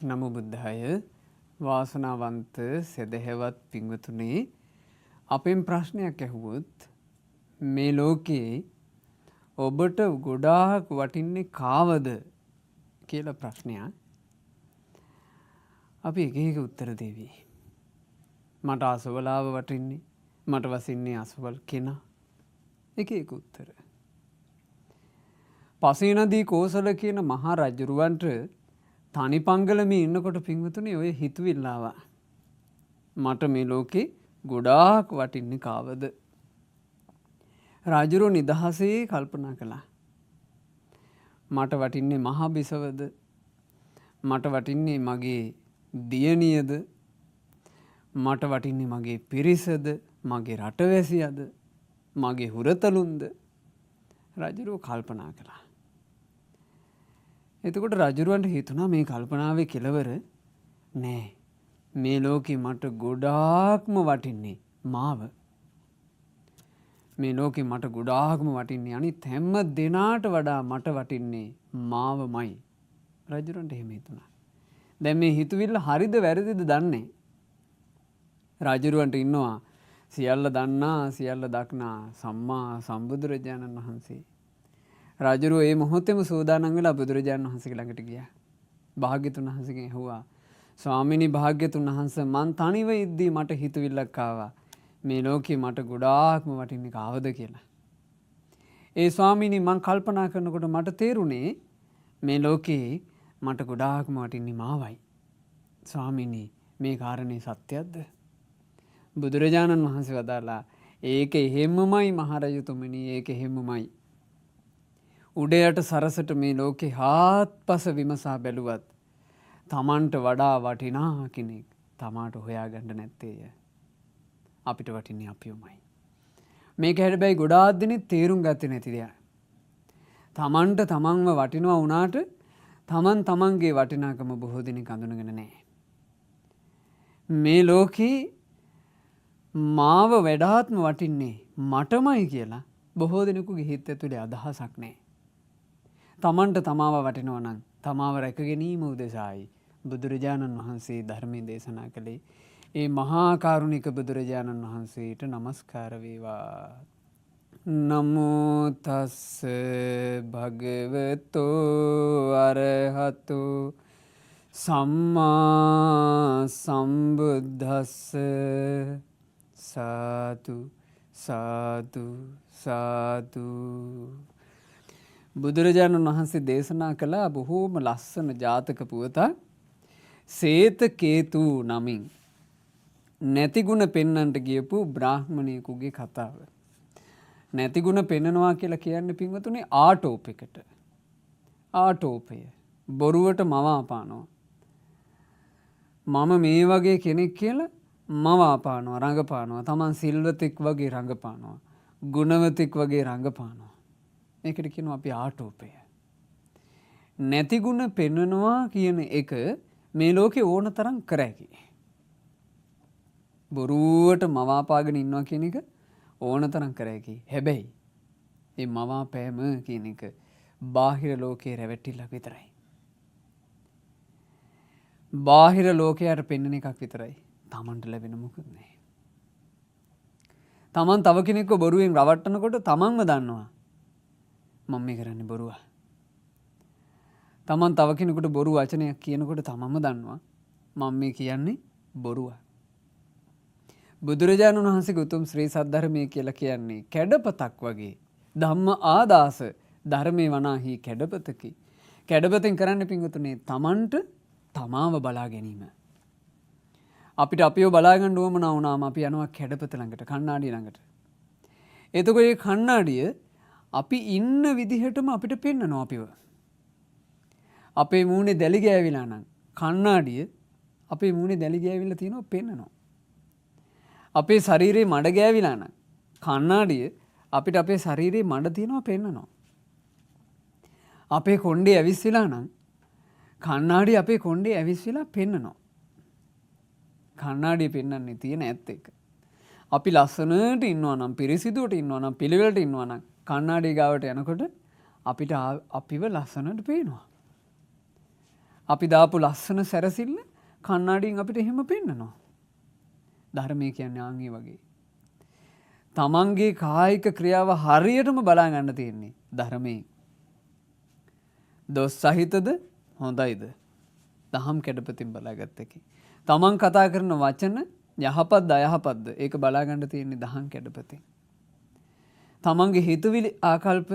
නමෝ බුද්ධාය. වාසනාවන්ත සදහැවත් පින්වතුනි, අපෙන් ප්‍රශ්නයක් ඇහුවොත් මේ ලෝකේ ඔබට ගොඩාක් වටින්නේ කාවද කියලා ප්‍රශ්නයක්, අපි එක එක උත්තර දෙවි. මට අසවලාව වටින්නේ, මට වසින්නේ අසවල් කෙනා, එක එක උත්තර. පසේනදී කෝසල කියන මහා රජුරවන්ට තනි පංගලමේ ඉන්නකොට පින්වතුනි ඔය හිතුවිල්ල ආවා. මට මේ ලෝකේ ගොඩාක් වටින්නේ කාවද? රජුරෝ නිදහසේ කල්පනා කළා. මට වටින්නේ මහා බිසවද? මට වටින්නේ මගේ දියණියද? මට වටින්නේ මගේ පිරිසද? මගේ රටවැසියද? මගේ හුරතලුන්ද? රජුරෝ කල්පනා කළා. එතකොට රජුරවන්ට හිතුණා මේ කල්පනාවේ කෙලවර නෑ. මේ ලෝකේ මට ගොඩාක්ම වටින්නේ මාව. මේ ලෝකේ මට ගොඩාක්ම වටින්නේ අනිත් හැම දෙනාට වඩා මට වටින්නේ මාවමයි. රජුරවන්ට එහෙම හිතුණා. දැන් මේ හිතුවිල්ල හරිද වැරදිද දන්නේ. රජුරවන්ට ඉන්නවා සියල්ල දන්නා සියල්ල දක්නා සම්මා සම්බුදුරජාණන් වහන්සේ. රජුරුව ඒ මොහොතේම සූදානම් වෙලා බුදුරජාණන් වහන්සේගේ ළඟට ගියා. භාග්‍යතුන් වහන්සේගෙන් ඇහුවා, ස්වාමිනී භාග්‍යතුන් වහන්සේ, මං තනිව ඉද්දී මට හිතුවිල්ලක් ආවා. මේ ලෝකේ මට ගොඩාක්ම වටින්නේ කාවද කියලා. ඒ ස්වාමිනී මං කල්පනා කරනකොට මට තේරුණේ මේ ලෝකේ මට ගොඩාක්ම වටින්නේ මාවයි. ස්වාමිනී මේ කාරණේ සත්‍යයක්ද? බුදුරජාණන් වහන්සේ වදාළා, ඒක එහෙම්මමයි මහරජතුමනි, ඒක එහෙම්මමයි. උඩ යට සරසට මේ ලෝකේ හාත්පස විමසා බැලුවත් තමන්ට වඩා වටිනා කෙනෙක් තමාට හොයාගන්න නැත්තේය. අපිට වටින්නේ අපිවමයි. මේක හැබැයි ගොඩාක් දෙනෙක් තේරුම් ගත්තේ නැති දෙයක්. තමන්ට තමන්ව වටිනවා වුණාට තමන් තමන්ගේ වටිනාකම බොහෝ දෙනෙක් අඳුනගෙන නැහැ. මේ ලෝකේ මාව වඩාත්ම වටින්නේ මටමයි කියලා බොහෝ දෙනෙකුගේ හිත ඇතුලේ අදහසක් නැහැ. තමන්ට තමාව වටිනවා නම් තමාව රැක ගැනීම උදෙසායි බුදුරජාණන් වහන්සේ ධර්මයේ දේශනා කළේ. ඒ මහා කරුණික බුදුරජාණන් වහන්සේට නමස්කාර වේවා. නමෝ තස්ස භගවතෝ අරහතෝ සම්මා සම්බුද්දස්ස. සාදු සාදු සාදු. බුදුරජාණන් වහන්සේ දේශනා කළ බොහෝම ලස්සන ජාතක පුවතක් සේතකේතු නමින් නැතිගුණ පෙන්වන්නට ගියපු බ්‍රාහ්මණයෙකුගේ කතාව. නැතිගුණ පෙන්නනවා කියලා කියන්නේ පින්වතුනි ආටෝපයකට. ආටෝපය බොරුවට මවාපානවා. මම මේ වගේ කෙනෙක් කියලා මවාපානවා, රඟපානවා. තමන් සිල්වතෙක් වගේ රඟපානවා. ගුණවතෙක් වගේ රඟපානවා. මේකට කියනවා අපි ආටෝපය. නැතිගුණ පෙන්වනවා කියන එක මේ ලෝකේ ඕන තරම් කර හැකි. බොරුවට මවාපාගෙන ඉන්නවා කියන එක ඕන තරම් කර හැකි. හැබැයි මේ මවාපෑම කියන එක බාහිර ලෝකේ රැවටිල්ලක් විතරයි. බාහිර ලෝකයට පෙන්වන එකක් විතරයි. තමන්ට ලැබෙන මොකුත් නෑ. තමන් තව කෙනෙක්ව බොරුවෙන් රවට්ටනකොට තමන්ම දන්නවා මම මේ කරන්නේ බොරුව. තමන් තව කෙනෙකුට බොරු වචනයක් කියනකොට තමන්ම දන්නවා මම මේ කියන්නේ බොරුව. බුදුරජාණන් වහන්සේගේ උතුම් ශ්‍රී සද්ධර්මය කියලා කියන්නේ කැඩපතක් වගේ. ධම්ම ආදාස ධර්මේ වනාහි කැඩපතකි. කැඩපතෙන් කරන්න පින්වතුනි තමන්ට තමාව බලා ගැනීම. අපිට අපිව බලා ගන්න උවමනා වුණාම අපි යනවා කැඩපත ළඟට, කණ්ණාඩිය ළඟට. එතකොට මේ කණ්ණාඩිය අපි ඉන්න විදිහටම අපිට පෙන්නනවා අපිව. අපේ මූණේ දැලි ගෑවිලා නම් කණ්ණාඩිය අපේ මූණේ දැලි ගෑවිලා තියෙනවා පෙන්නනවා. අපේ ශරීරේ මඩ ගෑවිලා නම් කණ්ණාඩිය අපිට අපේ ශරීරේ මඩ තියෙනවා පෙන්නනවා. අපේ කොණ්ඩේ ඇවිස්සලා නම් කණ්ණාඩිය අපේ කොණ්ඩේ ඇවිස්සලා පෙන්නනවා. කණ්ණාඩිය පෙන්නන්නේ තියෙන ඇත්ත එක. අපි ලස්සනට ඉන්නවා නම්, පිරිසිදුවට ඉන්නවා නම්, පිළිවෙලට ඉන්නවා නම් කණ්ණාඩිය ගාවට යනකොට අපිට අපිව ලස්සනට පේනවා. අපි දාපු ලස්සන සැරසිල්ල කණ්ණාඩියෙන් අපිට එහෙම පෙන්නනවා. ධර්මය කියන්නේ ආන් ඒ වගේ. තමන්ගේ කායික ක්‍රියාව හරියටම බලා ගන්න තියෙන්නේ ධර්මයේ. දොස් සහිතද හොඳයිද? දහම් කැඩපතින් බලාගත්ත එකේ. තමන් කතා කරන වචන යහපත්ද අයහපත්ද? ඒක බලා ගන්න තියෙන්නේ දහම් කැඩපතින්. තමන්ගේ හිතුවිලි ආකල්ප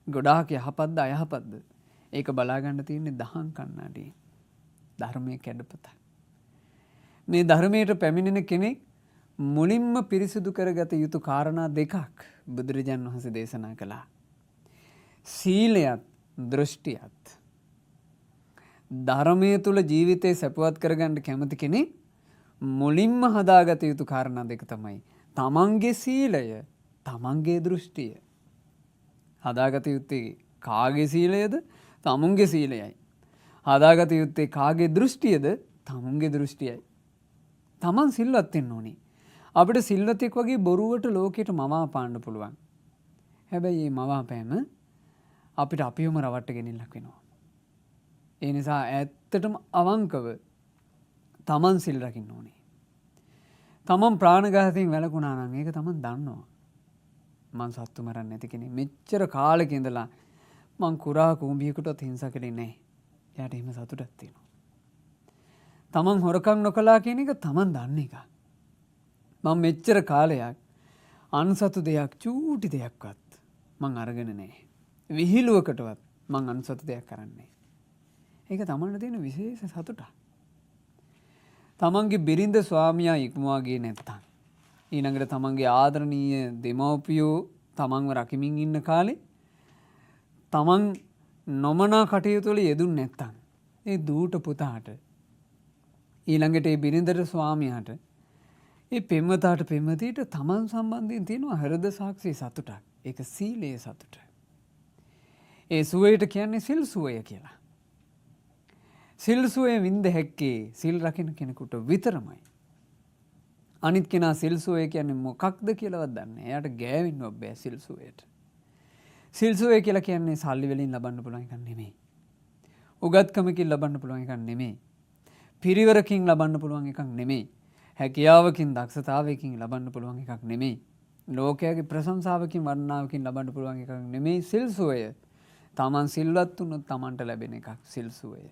ගොඩාක් යහපත්ද අයහපත්ද? ඒක බලා ගන්න තියෙන්නේ දහම් කණ්ණාඩියෙන්. ධර්මයේ කැඩපත. මේ ධර්මයට පැමිණෙන කෙනෙක් මුලින්ම පිරිසිදු කරගත යුතු කාරණා දෙකක් බුදුරජාන් වහන්සේ දේශනා කළා. සීලයත් දෘෂ්ටියත්. ධර්මයේ තුල ජීවිතේ සැපවත් කරගන්න කැමති කෙනෙක් මුලින්ම හදාගත යුතු කාරණා දෙක තමයි තමන්ගේ සීලය, තමන්ගේ දෘෂ්ටිය. හදාගත යුත්තේ කාගේ සීලයද? තමුන්ගේ සීලයයි. හදාගත යුත්තේ කාගේ දෘෂ්ටියද? තමුන්ගේ දෘෂ්ටියයි. තමන් සිල්වත් වෙන්න ඕනේ. අපිට සිල්වතෙක් වගේ බොරුවට ලෝකෙට මවාපාන්න පුළුවන්. හැබැයි මේ මවාපෑම අපිට අපිවම රවට්ට ගෙනිල්ලක් වෙනවා. ඒ නිසා ඇත්තටම අවංකව තමන් සිල් රකින්න ඕනේ. තමන් ප්‍රාණඝාතයෙන් වැළකුණා නම් ඒක තමන් දන්නවා. මං සත්තු මරන්නේ නැති කෙනෙක්. මෙච්චර කාලෙක ඉඳලා මං කුරා කූඹියෙකුටවත් හිංසා කළේ නැහැ. එයාට එහෙම සතුටක් තියෙනවා. තමන් හොරකම් නොකළා කියන එක තමන් දන්න එක. මං මෙච්චර කාලයක් අන්සතු දෙයක් චූටි දෙයක්වත් මං අරගෙන නැහැ. විහිළුවකටවත් මං අන්සතු දෙයක් කරන්නේ නැහැ. ඒක තමන්ට තියෙන විශේෂ සතුටක්. තමන්ගේ බිරිඳ ස්වාමියා ඉක්මවා ගියේ නැත්තම්, ඊළඟට තමන්ගේ ආදරණීය දෙමව්පියෝ තමන්ව රකිමින් ඉන්න කාලේ තමන් නොමනා කටයුතු වල යෙදුන් නැත්තම්, ඒ දූට පුතාට, ඊළඟට ඒ බිරිඳට ස්වාමියාට, ඒ පෙම්වතාට පෙම්වතීට තමන් සම්බන්ධයෙන් තියෙනවා හෘද සාක්ෂි සතුටක්. ඒක සීලයේ සතුට. ඒ සුවයට කියන්නේ සිල් සුවය කියලා. සිල් සුවය වින්ද හැක්කේ සිල් රකින්න කෙනෙකුට විතරමයි. අනිත් කෙනා සිල් සුවය කියන්නේ මොකක්ද කියලාවත් දන්නේ නැහැ. එයාට ගෑවෙන්නවත් බෑ සිල් සුවයට. සිල් සුවය කියලා කියන්නේ සල්ලි වලින් ලබන්න පුළුවන් එකක් නෙමෙයි. උගත්කමකින් ලබන්න පුළුවන් එකක් නෙමෙයි. පිරිවරකින් ලබන්න පුළුවන් එකක් නෙමෙයි. හැකියාවකින් දක්ෂතාවයකින් ලබන්න පුළුවන් එකක් නෙමෙයි. ලෝකයාගේ ප්‍රශංසාවකින් වර්ණනාවකින් ලබන්න පුළුවන් එකක් නෙමෙයි සිල් සුවය. තමන් සිල්වත් වුණොත් තමන්ට ලැබෙන එකක් සිල් සුවය.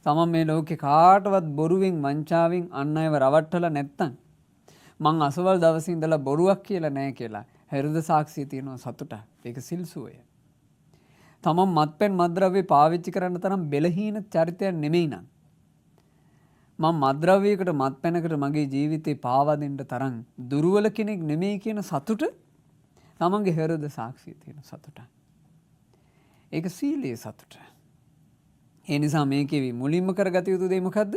තමන් මේ ලෝකේ කාටවත් බොරුවෙන් වංචාවෙන් අන් අයව රවට්ටලා නැත්තම් මං අසවල් දවසේ ඉඳලා බොරුවක් කියලා නෑ කියලා හෘද සාක්ෂිය තියෙනවා සතුට. ඒක සිල් සුවය. තමන් මත්පැන් මත්ද්‍රව්‍ය පාවිච්චි කරන්න තරම් බෙලහීන චරිතයක් නෙමෙයි නං. මං මත්ද්‍රව්‍යයකට මත්පැනකට මගේ ජීවිතේ පාවා දෙන්න තරම් දුර්වල කෙනෙක් නෙමෙයි කියන සතුට තමන්ගේ හෘද සාක්ෂිය තියෙන සතුට. ඒක සීලයේ සතුට. ඒ නිසා මේකේ මුලින්ම කරගත යුතු දේ මොකද්ද?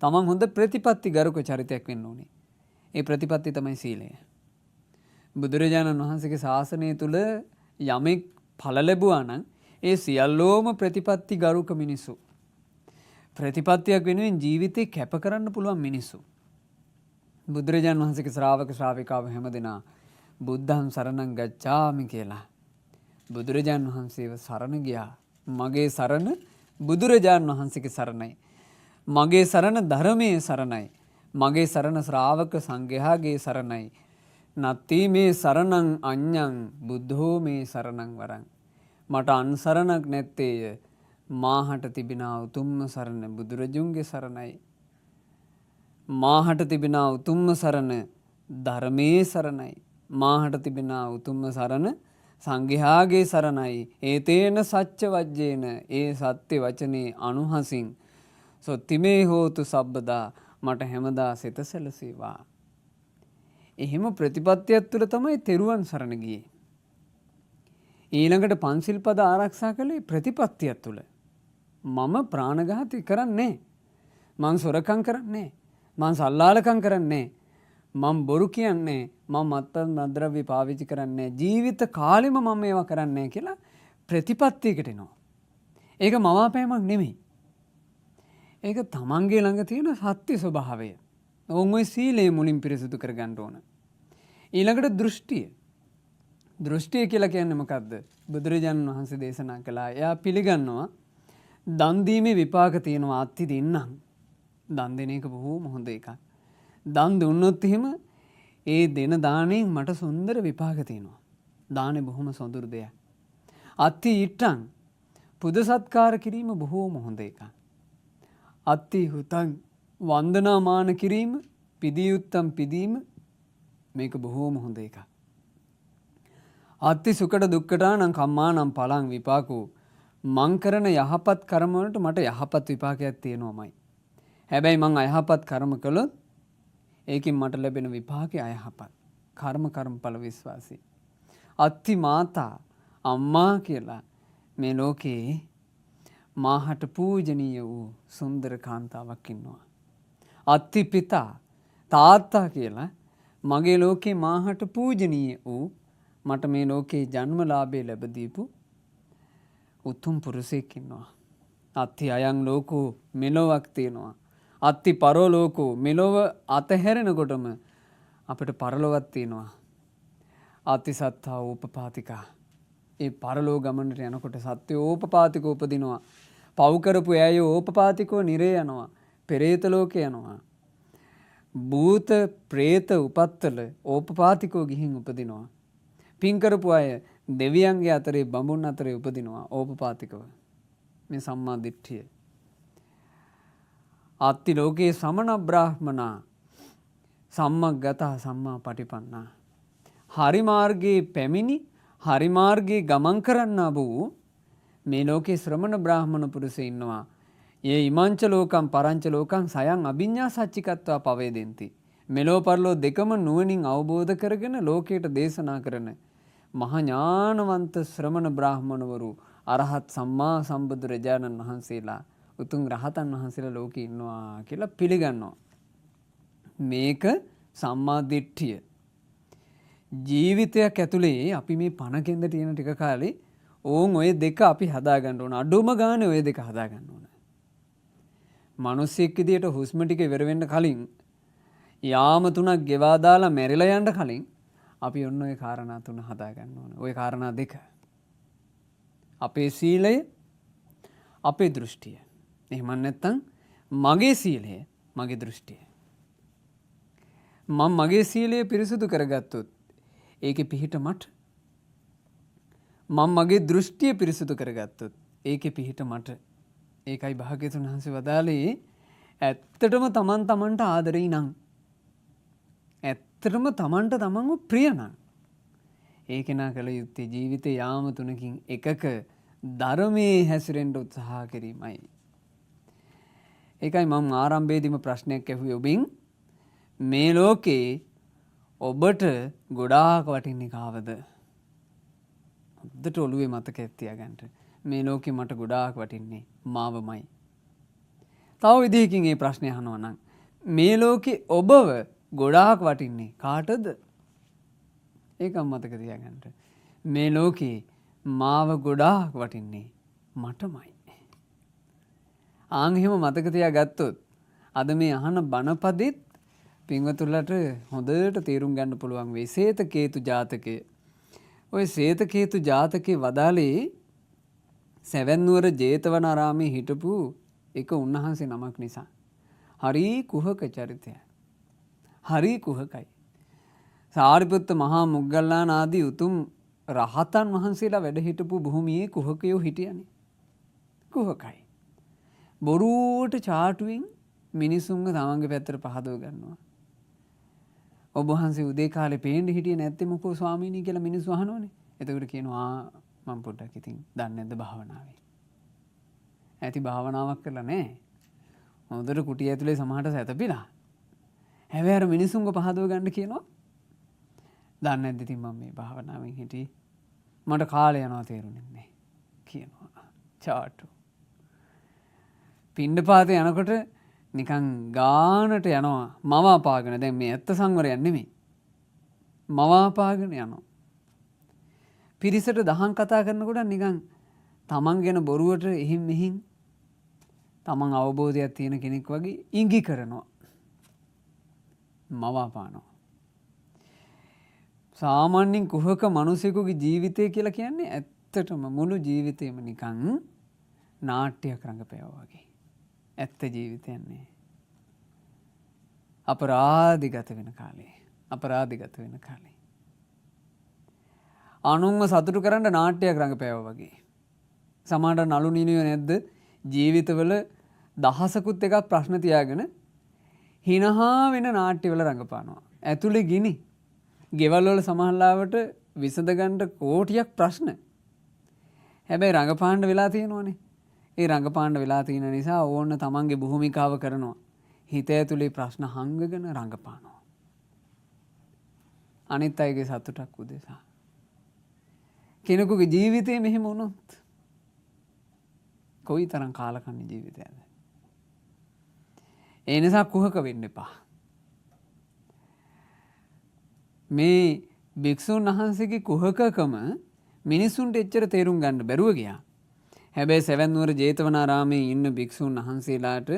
තමන් හොඳ ප්‍රතිපත්ති ගරුක චරිතයක් වෙන්න ඕනේ. ඒ ප්‍රතිපත්ති තමයි සීලය. බුදුරජාණන් වහන්සේගේ ශාසනය තුල යමෙක් ඵල ලැබුවා නම් ඒ සියල්ලෝම ප්‍රතිපත්ති ගරුක මිනිස්සු. ප්‍රතිපත්තියක් වෙනුවෙන් ජීවිතේ කැප කරන්න පුළුවන් මිනිස්සු. බුදුරජාණන් වහන්සේගේ ශ්‍රාවක ශ්‍රාවිකාව හැමදෙනා බුද්ධං සරණං ගච්ඡාමි කියලා බුදුරජාණන් වහන්සේව සරණ ගියා. මගේ සරණ බුදුරජාණන් වහන්සේගේ සරණයි. මගේ සරණ ධර්මයේ සරණයි. මගේ සරණ ශ්‍රාවක සංඝයාගේ සරණයි. නත්ති මේ සරණං අඤ්ඤං බුද්ධෝ මේ සරණං වරං. මට අන් සරණක් නැත්තේය. මාහට තිබෙනා උතුම්ම සරණ බුදුරජුන්ගේ සරණයි. මාහට තිබෙනා උතුම්ම සරණ ධර්මයේ සරණයි. මාහට තිබෙනා උතුම්ම සරණ සංඝයාගේ සරණයි. ඒතේන සච්ච වජ්ජේන ඒ සත්‍ය වචනේ අනුහසින් සොත්තිමේ හෝතු සබ්බදා මට හැමදා සිත සැලසේවා. එහෙම ප්‍රතිපත්තියක් තුළ තමයි තෙරුවන් සරණ ගියේ. ඊළඟට පන්සිල් පද ආරක්ෂා කළේ ප්‍රතිපත්තියක් තුළ. මම ප්‍රාණඝාතය කරන්නේ, මං සොරකම් කරන්නේ, මං සල්ලාලකම් කරන්නේ, මං බොරු කියන්නේ, මං මත්පැන් මත්ද්‍රව්‍ය පාවිච්චි කරන්නේ, ජීවිත කාලෙම මම මේවා කරන්නේ කියලා ප්‍රතිපත්තියකට එනවා. ඒක මවාපෑමක් නෙමෙයි. ඒක තමන්ගේ ළඟ තියෙන සත්‍ය ස්වභාවය. ඔවුන් ওই සීලය මුලින් පිරිසිදු කරගන්න ඕන. ඊළඟට දෘෂ්ටිය. දෘෂ්ටිය කියලා කියන්නේ මොකද්ද? බුදුරජාණන් වහන්සේ දේශනා කළා. එයා පිළිගන්නවා දන් දීමේ විපාක තියෙනවා. අත්ති දෙන්නම්. දන් දෙන එක බොහෝම හොඳ එකක්. දන් දුන්නොත් එහෙම ඒ දෙන දාණයෙන් මට සුන්දර විපාක තියෙනවා. දානේ බොහොම සොඳුරු දෙයක්. අත්ති ඊට්ටං පුද සත්කාර කිරීම බොහෝම හොඳ එකක්. අත්ති හුතං වන්දනාමාන කිරීම, පිදියුත්තම් පිදීම මේක බොහෝම හොඳ එකක්. අත්ති සුකට දුක්කටානම් කම්මානම් පලං විපාකෝ මං කරන යහපත් කර්ම වලට මට යහපත් විපාකයක් තියෙනවමයි. හැබැයි මං අයහපත් කර්ම කළොත් ඒකෙන් මට ලැබෙන විපාකය අයහපත්. කර්ම කර්මඵල විශ්වාසී. අත්ති මාතා අම්මා කියලා මේ ලෝකේ මාහට පූජනීය වූ සුන්දර කාන්තාවක් ඉන්නවා. අත්ති පිතා තාත්තා කියලා මගේ ලෝකේ මාහට පූජනීය වූ මට මේ ලෝකේ ජන්මලාභය ලැබ දීපු උතුම් පුරුෂයෙක් ඉන්නවා. අත්ති අයං ලෝකෝ මෙලොවක් තියෙනවා. අත්ති පරෝ ලෝකෝ මෙලොව අතහැරෙනකොටම අපිට පරලොවක් තියෙනවා. අත්ති සත්තා ඕපපාතිකා. ඒ පරලෝ ගමනට යනකොට සත්‍ය ඕපපාතිකව උපදිනවා. පව් කරපු ඈයෝ ඕපපාතිකව නිරේ යනවා. පෙරේත ලෝකේ යනවා. භූත ප්‍රේත උපත්වල ඕපපාතිකව ගිහින් උපදිනවා. පින් කරපු අය දෙවියන්ගේ අතරේ බඹුන් අතරේ උපදිනවා ඕපපාතිකව. මේ සම්මා දිට්ඨිය. අත්ති ලෝකේ සමන බ්‍රාහ්මනා සම්මග්ගතා සම්මා පටිපන්නා. හරි මාර්ගයේ පැමිණි හරි මාර්ගයේ ගමන් කරන්නා වූ මේ ලෝකේ ශ්‍රමණ බ්‍රාහ්මණ පුරුෂය ඉන්නවා. ඒ ඉමංච ලෝකම් පරංච ලෝකං සයං අභිඤ්ඤා සච්චිකත්වා පවේදෙන්ති. මෙලෝ පරලෝ දෙකම නුවණින් අවබෝධ කරගෙන ලෝකයට දේශනා කරන මහ ඥානවන්ත ශ්‍රමණ බ්‍රාහ්මණවරු අරහත් සම්මා සම්බුදුරජාණන් වහන්සේලා උතුම් රහතන් වහන්සේලා ලෝකේ ඉන්නවා කියලා පිළිගන්නවා. මේක සම්මා දිට්ඨිය. ජීවිතයක් ඇතුලේ අපි මේ පණ කෙන්ද තියෙන ටික කාලේ ඕන් ඔය දෙක අපි හදාගන්න ඕන. අඩුම ගානේ ඔය දෙක හදාගන්න ඕන. මිනිස්සෙක් විදියට හුස්ම ටික ඉවර වෙන්න කලින් යාම තුනක් ගෙවා දාලා මැරිලා යන්න කලින් අපි ඔන්න ඔය කාරණා තුන හදාගන්න ඕන. ඔය කාරණා දෙක. අපේ සීලය, අපේ දෘෂ්ටිය. එහෙම නැත්නම් මගේ සීලය, මගේ දෘෂ්ටිය. මම මගේ සීලය පිරිසුදු කරගත්තොත් ඒකේ පිහිට මට. මම මගේ දෘෂ්ටිය පිරිසුදු කරගත්තොත් ඒකේ පිහිට මට. ඒකයි භාග්‍යවතුන් වහන්සේ වදාළේ ඇත්තටම තමන් තමන්ට ආදරෙයි නම්, ඇත්තටම තමන්ට තමන්ව ප්‍රිය නම්, ඒ කෙනා කළ යුත්තේ ජීවිතේ යාම තුනකින් එකක ධර්මයේ හැසිරෙන්න උත්සාහ කිරීමයි. ඒකයි මම ආරම්භයේදීම ප්‍රශ්නයක් ඇහුවේ ඔබෙන්, මේ ලෝකේ ඔබට ගොඩාක් වටින්නේ කාවද? හොඳට ඔළුවේ මතකයක් තියාගන්න. මේ ලෝකේ මට ගොඩාක් වටින්නේ මාවමයි. තව විදිහකින් මේ ප්‍රශ්නේ අහනවා නම් මේ ලෝකේ ඔබව ගොඩාක් වටින්නේ කාටද? ඒකම මතක තියාගන්න. මේ ලෝකේ මාව ගොඩාක් වටින්නේ මටමයි. ආන් එහෙම මතක තියාගත්තොත් අද මේ අහන බණපදෙත් පින්වතුන්ලට හොඳට තේරුම් ගන්න පුළුවන් වෙයි. සේතකේතු ජාතකය. ඔය සේතකේතු ජාතකේ වදාලේ සැවැත් නුවර ජේතවනාරාමේ හිටපු එක උන්වහන්සේ නමක් නිසා. හරි කුහක චරිතය. හරි කුහකයි. සාරිපුත්ත මහා මුග්ගල්ලාන ආදී උතුම් රහතන් වහන්සේලා වැඩ හිටපු භූමියේ කුහකයෝ හිටියනේ. කුහකයි. බොරුවට චාටුවෙන් මිනිසුන්ව තමන්ගේ පැත්තට පහදව ගන්නවා. ඔබ වහන්සේ උදේ කාලේ පේන්න හිටියේ නැත්තේ මොකෝ ස්වාමීනි කියලා මිනිස්සු අහනවනේ. එතකොට කියනවා මම පොඩ්ඩක් ඉතින් දන්නේ නැද්ද භාවනාවේ. ඇති භාවනාවක් කරලා නෑ. හොඳට කුටිය ඇතුලේ සමහරට සැතපීලා. හැබැයි අර මිනිසුන්ව පහදව ගන්න කියනවා. දන්නේ නැද්ද ඉතින් මම මේ භාවනාවෙන් හිටියේ. මට කාලය යනවා තේරුනේ නෑ කියනවා. චාටු. පිණ්ඩපාතේ යනකොට නිකන් ගානට යනවා මවාපාගෙන. දැන් මේ ඇත්ත සංවරයක් නෙමෙයි. මවාපාගෙන යනවා. පිරිසට දහම් කතා කරනකොට නිකන් තමන් ගැන බොරුවට එහින් මෙහින් තමන් අවබෝධයක් තියෙන කෙනෙක් වගේ ඉඟි කරනවා. මවාපානවා. සාමාන්‍යයෙන් කුහක මිනිසෙකුගේ ජීවිතය කියලා කියන්නේ ඇත්තටම මුළු ජීවිතේම නිකන් නාට්‍යයක් රඟපෑවා වගේ. ඇත්ත ජීවිතයක් නෑ. අපරාධිගත වෙන කාලේ. අපරාධිගත වෙන කාලේ. අනුන්ව සතුටු කරන්න නාට්‍යයක් රඟපෑවා වගේ. සමහරට නළු නිළියෝ නැද්ද ජීවිතවල දහසකුත් එකක් ප්‍රශ්න තියාගෙන හිනහා වෙන නාට්‍යවල රඟපානවා. ඇතුලේ ගිනි. ගෙවල් වල සමහරලාවට විසඳ ගන්න කෝටියක් ප්‍රශ්න. හැබැයි රඟපාන්න වෙලා තියෙනවනේ. ඒ රඟපාන්න වෙලා තියෙන නිසා ඕන්න තමන්ගේ භූමිකාව කරනවා. හිත ඇතුලේ ප්‍රශ්න හංගගෙන රඟපානවා. අනිත් අයගේ සතුටක් උදෙසා. කෙනෙකුගේ ජීවිතේ මෙහෙම වුණොත් කොයිතරම් කාලකන්ණි ජීවිතයක්ද? ඒ නිසා කුහක වෙන්න එපා. මේ භික්ෂුන් වහන්සේගේ කුහකකම මිනිසුන්ට එච්චර තේරුම් ගන්න බැරුව ගියා. හැබැයි සැවැත් නුවර ජේතවනාරාමයේ ඉන්න භික්ෂුන් වහන්සේලාට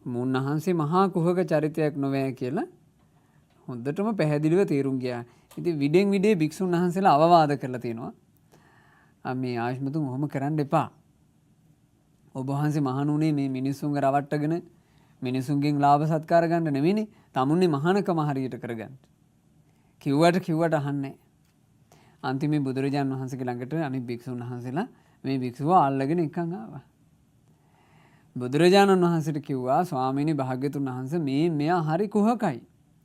මුන්නහන්සේ මහා කුහක චරිතයක් නොවේ කියලා හොඳටම පැහැදිලිව තේරුම් ගියා. ඉතින් විඩෙන් විඩේ භික්ෂුන් වහන්සේලා අවවාද කරලා තියෙනවා. මේ ආයුෂ්මතුන් ඔහොම කරන්න එපා. ඔබ වහන්සේ මහණුනේ මේ මිනිස්සුන්ව රවට්ටගෙන මිනිසුන්ගෙන් ලාභ සත්කාර ගන්න නෙමෙයිනේ. තමුන්නේ මහානකම හරියට කරගන්න. කිව්වට කිව්වට අහන්නේ. අන්තිමේ බුදුරජාන් වහන්සේගේ ළඟට අනිත් භික්ෂුන් වහන්සේලා මේ භික්ෂුව අල්ලගෙන එක්කන් ආවා. බුදුරජාණන් වහන්සේට කිව්වා ස්වාමීනි භාග්‍යතුන් වහන්සේ මේ මෙයා හරි කුහකයි,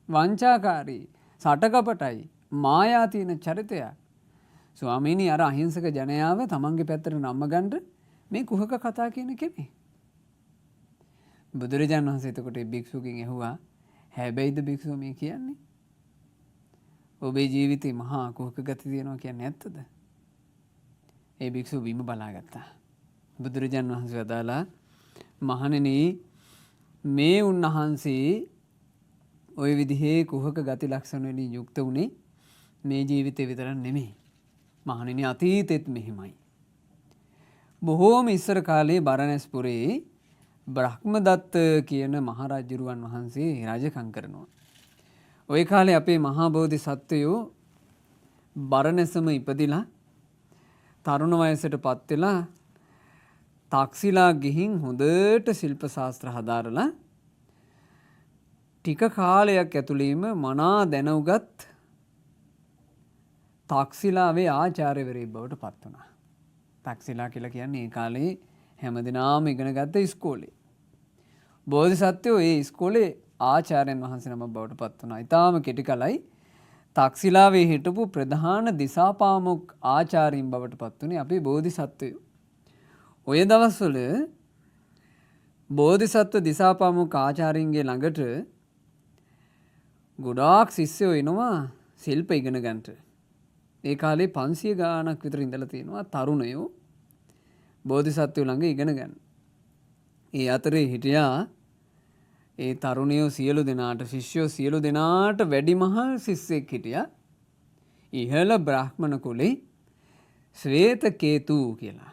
වංචාකාරී, සටකපටයි, මායා තියෙන චරිතයක්. ස්වාමීනි අර අහිංසක ජනයාව තමන්ගේ පැත්තට නම්ම ගන්න මේ කුහක කතා කියන කෙනෙක්. බුදුරජාණන් වහන්සේ එතකොට ඒ භික්ෂුවගෙන් ඇහුවා හැබැයිද භික්ෂුව මේ කියන්නේ? ඔබේ ජීවිතේ මහා කුහක ගති තියෙනවා කියන්නේ ඇත්තද? ඒ භික්ෂුව බිම බලාගත්තා. බුදුරජාණන් වහන්සේ වදාලා මහණෙනි මේ උන්වහන්සේ ওই විදිහේ කුහක ගති ලක්ෂණ වලින් යුක්ත වුණේ මේ ජීවිතේ විතරක් නෙමෙයි. මහණෙනි අතීතෙත් මෙහෙමයි. බොහෝම ඉස්සර කාලේ බරණැස්පුරේ බ්‍රහ්මදත්ත කියන මහරජුරුවන් වහන්සේ රජකම් කරනවා. ওই කාලේ අපේ මහා බෝධිසත්වයෝ බරණැසම ඉපදිලා තරුණ වයසට පත් වෙලා තක්සිලා ගිහින් හොඳට ශිල්ප ශාස්ත්‍ර හදාරලා ටික කාලයක් ඇතුළේම මනා දැනුගත් තක්සිලාවේ ආචාර්යවරයෙක් බවට පත් වුණා. තක්සිලා කියලා කියන්නේ ඒ කාලේ හැමදිනාම ඉගෙන ගත්ත ඉස්කෝලේ. බෝධිසත්වයෝ ඒ ඉස්කෝලේ ආචාර්යන් වහන්සේ නමක් බවට පත් වුණා. ඊටාම කෙටි කලයි තක්සිලාවේ හිටපු ප්‍රධාන දිසාපාමොක් ආචාර්යින් බවට පත් වුණේ අපේ බෝධිසත්වයෝ. ඔය දවස්වල බෝධිසත්ව දිසාපාමොක් ආචාර්යින්ගේ ළඟට ගොඩාක් ශිෂ්‍යයෝ එනවා ශිල්ප ඉගෙන ගන්නට. ඒ කාලේ 500 ගාණක් විතර ඉඳලා තියෙනවා තරුණයෝ බෝධිසත්වයෝ ළඟ ඉගෙන ගන්න. ඒ අතරේ හිටියා ඒ තරුණයෝ සියලු දෙනාට ශිෂ්‍යයෝ සියලු දෙනාට වැඩිමහල් ශිෂ්‍යෙක් හිටියා. ඉහළ බ්‍රාහ්මණ කුලේ ශ්වේතකේතු කියලා.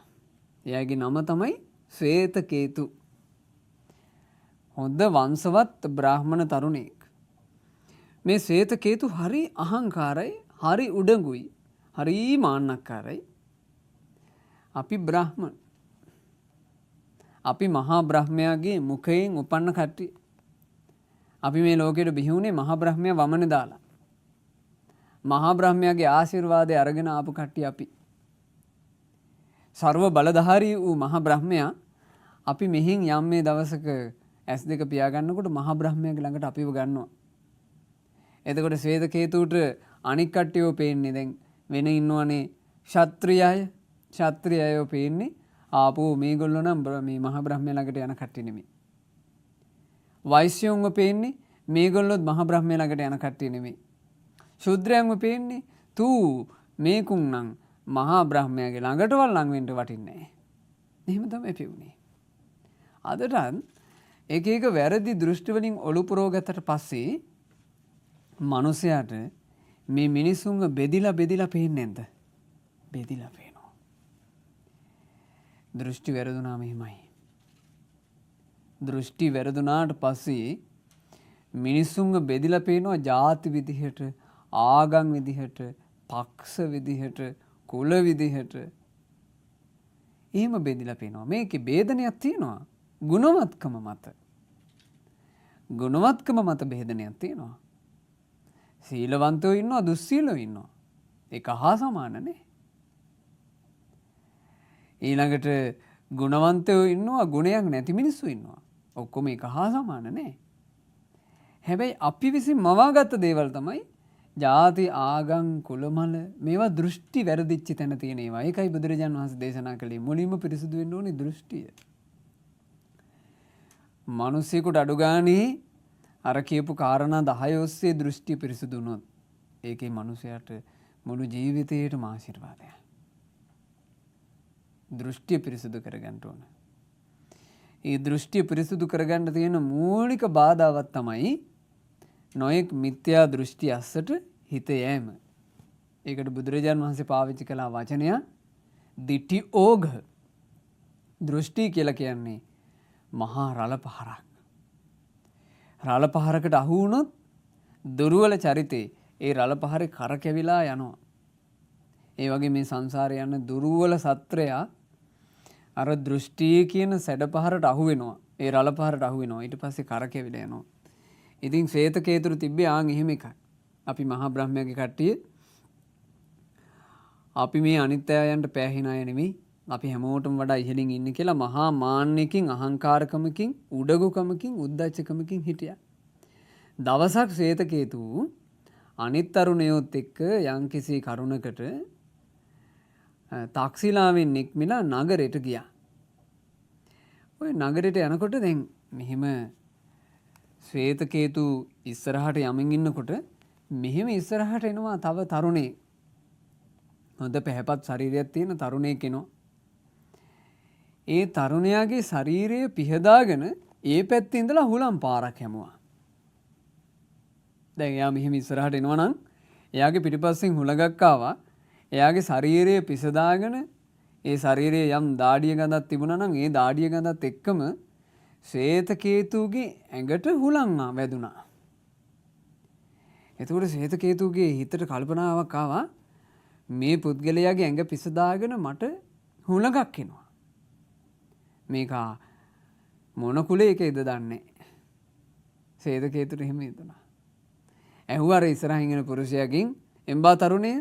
එයාගේ නම තමයි ශ්වේතකේතු. හොඳ වංශවත් බ්‍රාහ්මණ තරුණයෙක්. මේ ශ්වේතකේතු හරි අහංකාරයි, හරි උඩඟුයි, හරි මාන්නක්කාරයි. අපි බ්‍රාහ්මණ. අපි මහා බ්‍රහ්මයාගේ මුඛයෙන් උපන්න කට්ටිය. අපි මේ ලෝකෙට බිහි වුණේ මහා බ්‍රහ්මයා වමනේ දාලා. මහා බ්‍රහ්මයාගේ ආශිර්වාදය අරගෙන ආපු කට්ටිය අපි. සර්ව බලධාරී වූ මහා බ්‍රහ්මයා අපි මෙහෙන් යම් මේ දවසක ඇස් දෙක පියා ගන්නකොට මහා බ්‍රහ්මයාගේ ළඟට අපිව ගන්නවා. එතකොට ශ්වේතකේතුට අනික් කට්ටියව පේන්නේ දැන් වෙන ඉන්නවනේ ක්ෂත්‍රිය අය. ක්ෂත්‍රිය අයව පේන්නේ ආපෝ මේගොල්ලෝ නම් මේ මහා බ්‍රහ්මයා ළඟට යන කට්ටිය නෙමෙයි. වෛශ්‍යයන්ව පේන්නේ මේගොල්ලොත් මහා බ්‍රහ්මයා ළඟට යන කට්ටිය නෙමෙයි. ශුද්‍රයන්ව පේන්නේ තූ මේකුන් නම් මහා බ්‍රහ්මයාගේ ළඟටවත් ලං වෙන්න වටින්නේ නැහැ. එහෙම තමයි පෙවුනේ. අදටත් එක එක වැරදි දෘෂ්ටි වලින් ඔලු පුරවගත්තට පස්සේ මනුස්සයාට මේ මිනිසුන්ව බෙදිලා බෙදිලා පේන්නේ නැද්ද? බෙදිලා පේනවා. දෘෂ්ටි වැරදුනාම එහෙමයි. දෘෂ්ටි වැරදුනාට පස්සේ මිනිසුන්ව බෙදිලා පේනවා ජාති විදිහට, ආගම් විදිහට, පක්ෂ විදිහට, කුල විදිහට. එහෙම බෙදිලා පේනවා. මේකේ ભેදනයක් තියෙනවා. ගුණවත්කම මත. ගුණවත්කම මත ભેදනයක් තියෙනවා. සීලවන්තයෝ ඉන්නවා, දුස්සීලෝ ඉන්නවා. ඒක හා සමාන නේ. ඊළඟට ගුණවන්තයෝ ඉන්නවා, ගුණයක් නැති මිනිස්සු ඉන්නවා. ඔක්කොම එක හා සමාන නේ. හැබැයි අපි විසින් මවාගත්ත දේවල් තමයි ජාති, ආගම්, කුලමල මේවා දෘෂ්ටි වැරදිච්ච තැන තියෙන ඒවා. ඒකයි බුදුරජාන් වහන්සේ දේශනා කළේ මුලින්ම පිරිසුදු වෙන්න ඕනේ දෘෂ්ටිය. මිනිස්සෙකුට අඩු ගානේ අර කියපු කාරණා 10 ඔස්සේ දෘෂ්ටිය පිරිසුදු වුණොත් ඒකේ මිනිසයාට මුළු ජීවිතේටම ආශිර්වාදයක්. දෘෂ්ටිය පිරිසුදු කරගන්න ඕන. ඒ දෘෂ්ටිය පිරිසුදු කරගන්න තියෙන මූලික බාධාවක් තමයි නොයෙක් මිත්‍යා දෘෂ්ටි අස්සට හිත යෑම. ඒකට බුදුරජාන් වහන්සේ පාවිච්චි කළ වචනය දිට්ඨි ඕඝ. දෘෂ්ටි කියලා කියන්නේ මහා රළ පහරක්. රළ පහරකට අහු වුණොත් දුර්වල චරිතේ ඒ රළ පහරේ කරකැවිලා යනවා. ඒ වගේ මේ සංසාරේ යන දුර්වල සත්‍රයා අර දෘෂ්ටි කියන සැඩ පහරට අහු වෙනවා. ඒ රළ පහරට අහු වෙනවා. ඊට පස්සේ කරකැවිලා යනවා. ඉතින් ශ්වේතකේතුරු තිබ්බේ ආන් එහෙම එකක්. අපි මහා බ්‍රහ්මයාගේ කට්ටිය අපි මේ අනිත් අයන්ට පෑහින අය නෙමෙයි. අපි හැමෝටම වඩා ඉහළින් ඉන්නේ කියලා මහා මාන්නයකින්, අහංකාරකමකින්, උඩඟුකමකින්, උද්දච්චකමකින් හිටියා. දවසක් ශ්වේතකේතු අනිත් තරුණයොත් එක්ක යම්කිසි කරුණකට තක්සිලාවෙන් නික්මිලා නගරයට ගියා. ඔය නගරයට යනකොට දැන් මෙහෙම ශ්වේතකේතු ඉස්සරහට යමින් ඉන්නකොට මෙහෙම ඉස්සරහට එනවා තව තරුණයෙක්. හොඳ පැහැපත් ශරීරයක් තියෙන තරුණයෙක් එනවා. ඒ තරුණයාගේ ශරීරය පිහදාගෙන ඒ පැත්තේ ඉඳලා හුලම් පාරක් හැමුවා. දැන් එයා මෙහෙම ඉස්සරහට එනවා නම් එයාගේ පිටිපස්සෙන් හුලඟක් ආවා. එයාගේ ශරීරය පිසදාගෙන ඒ ශරීරයේ යම් දාඩිය ගඳක් තිබුණා නම් ඒ දාඩිය ගඳත් එක්කම ශ්වේතකේතුගේ ඇඟට හුලං වැදුනා. එතකොට ශ්වේතකේතුගේ හිතට කල්පනාවක් ආවා, මේ පුද්ගලයාගේ ඇඟ පිසදාගෙන මට හුලඟක් එනවා. මේක මොන කුලයකද දන්නේ. ශ්වේතකේතුට එහෙම හිතුණා. ඇහුවා අර ඉස්සරහින් එන පුරුෂයාගෙන්, එම්බා තරුණය,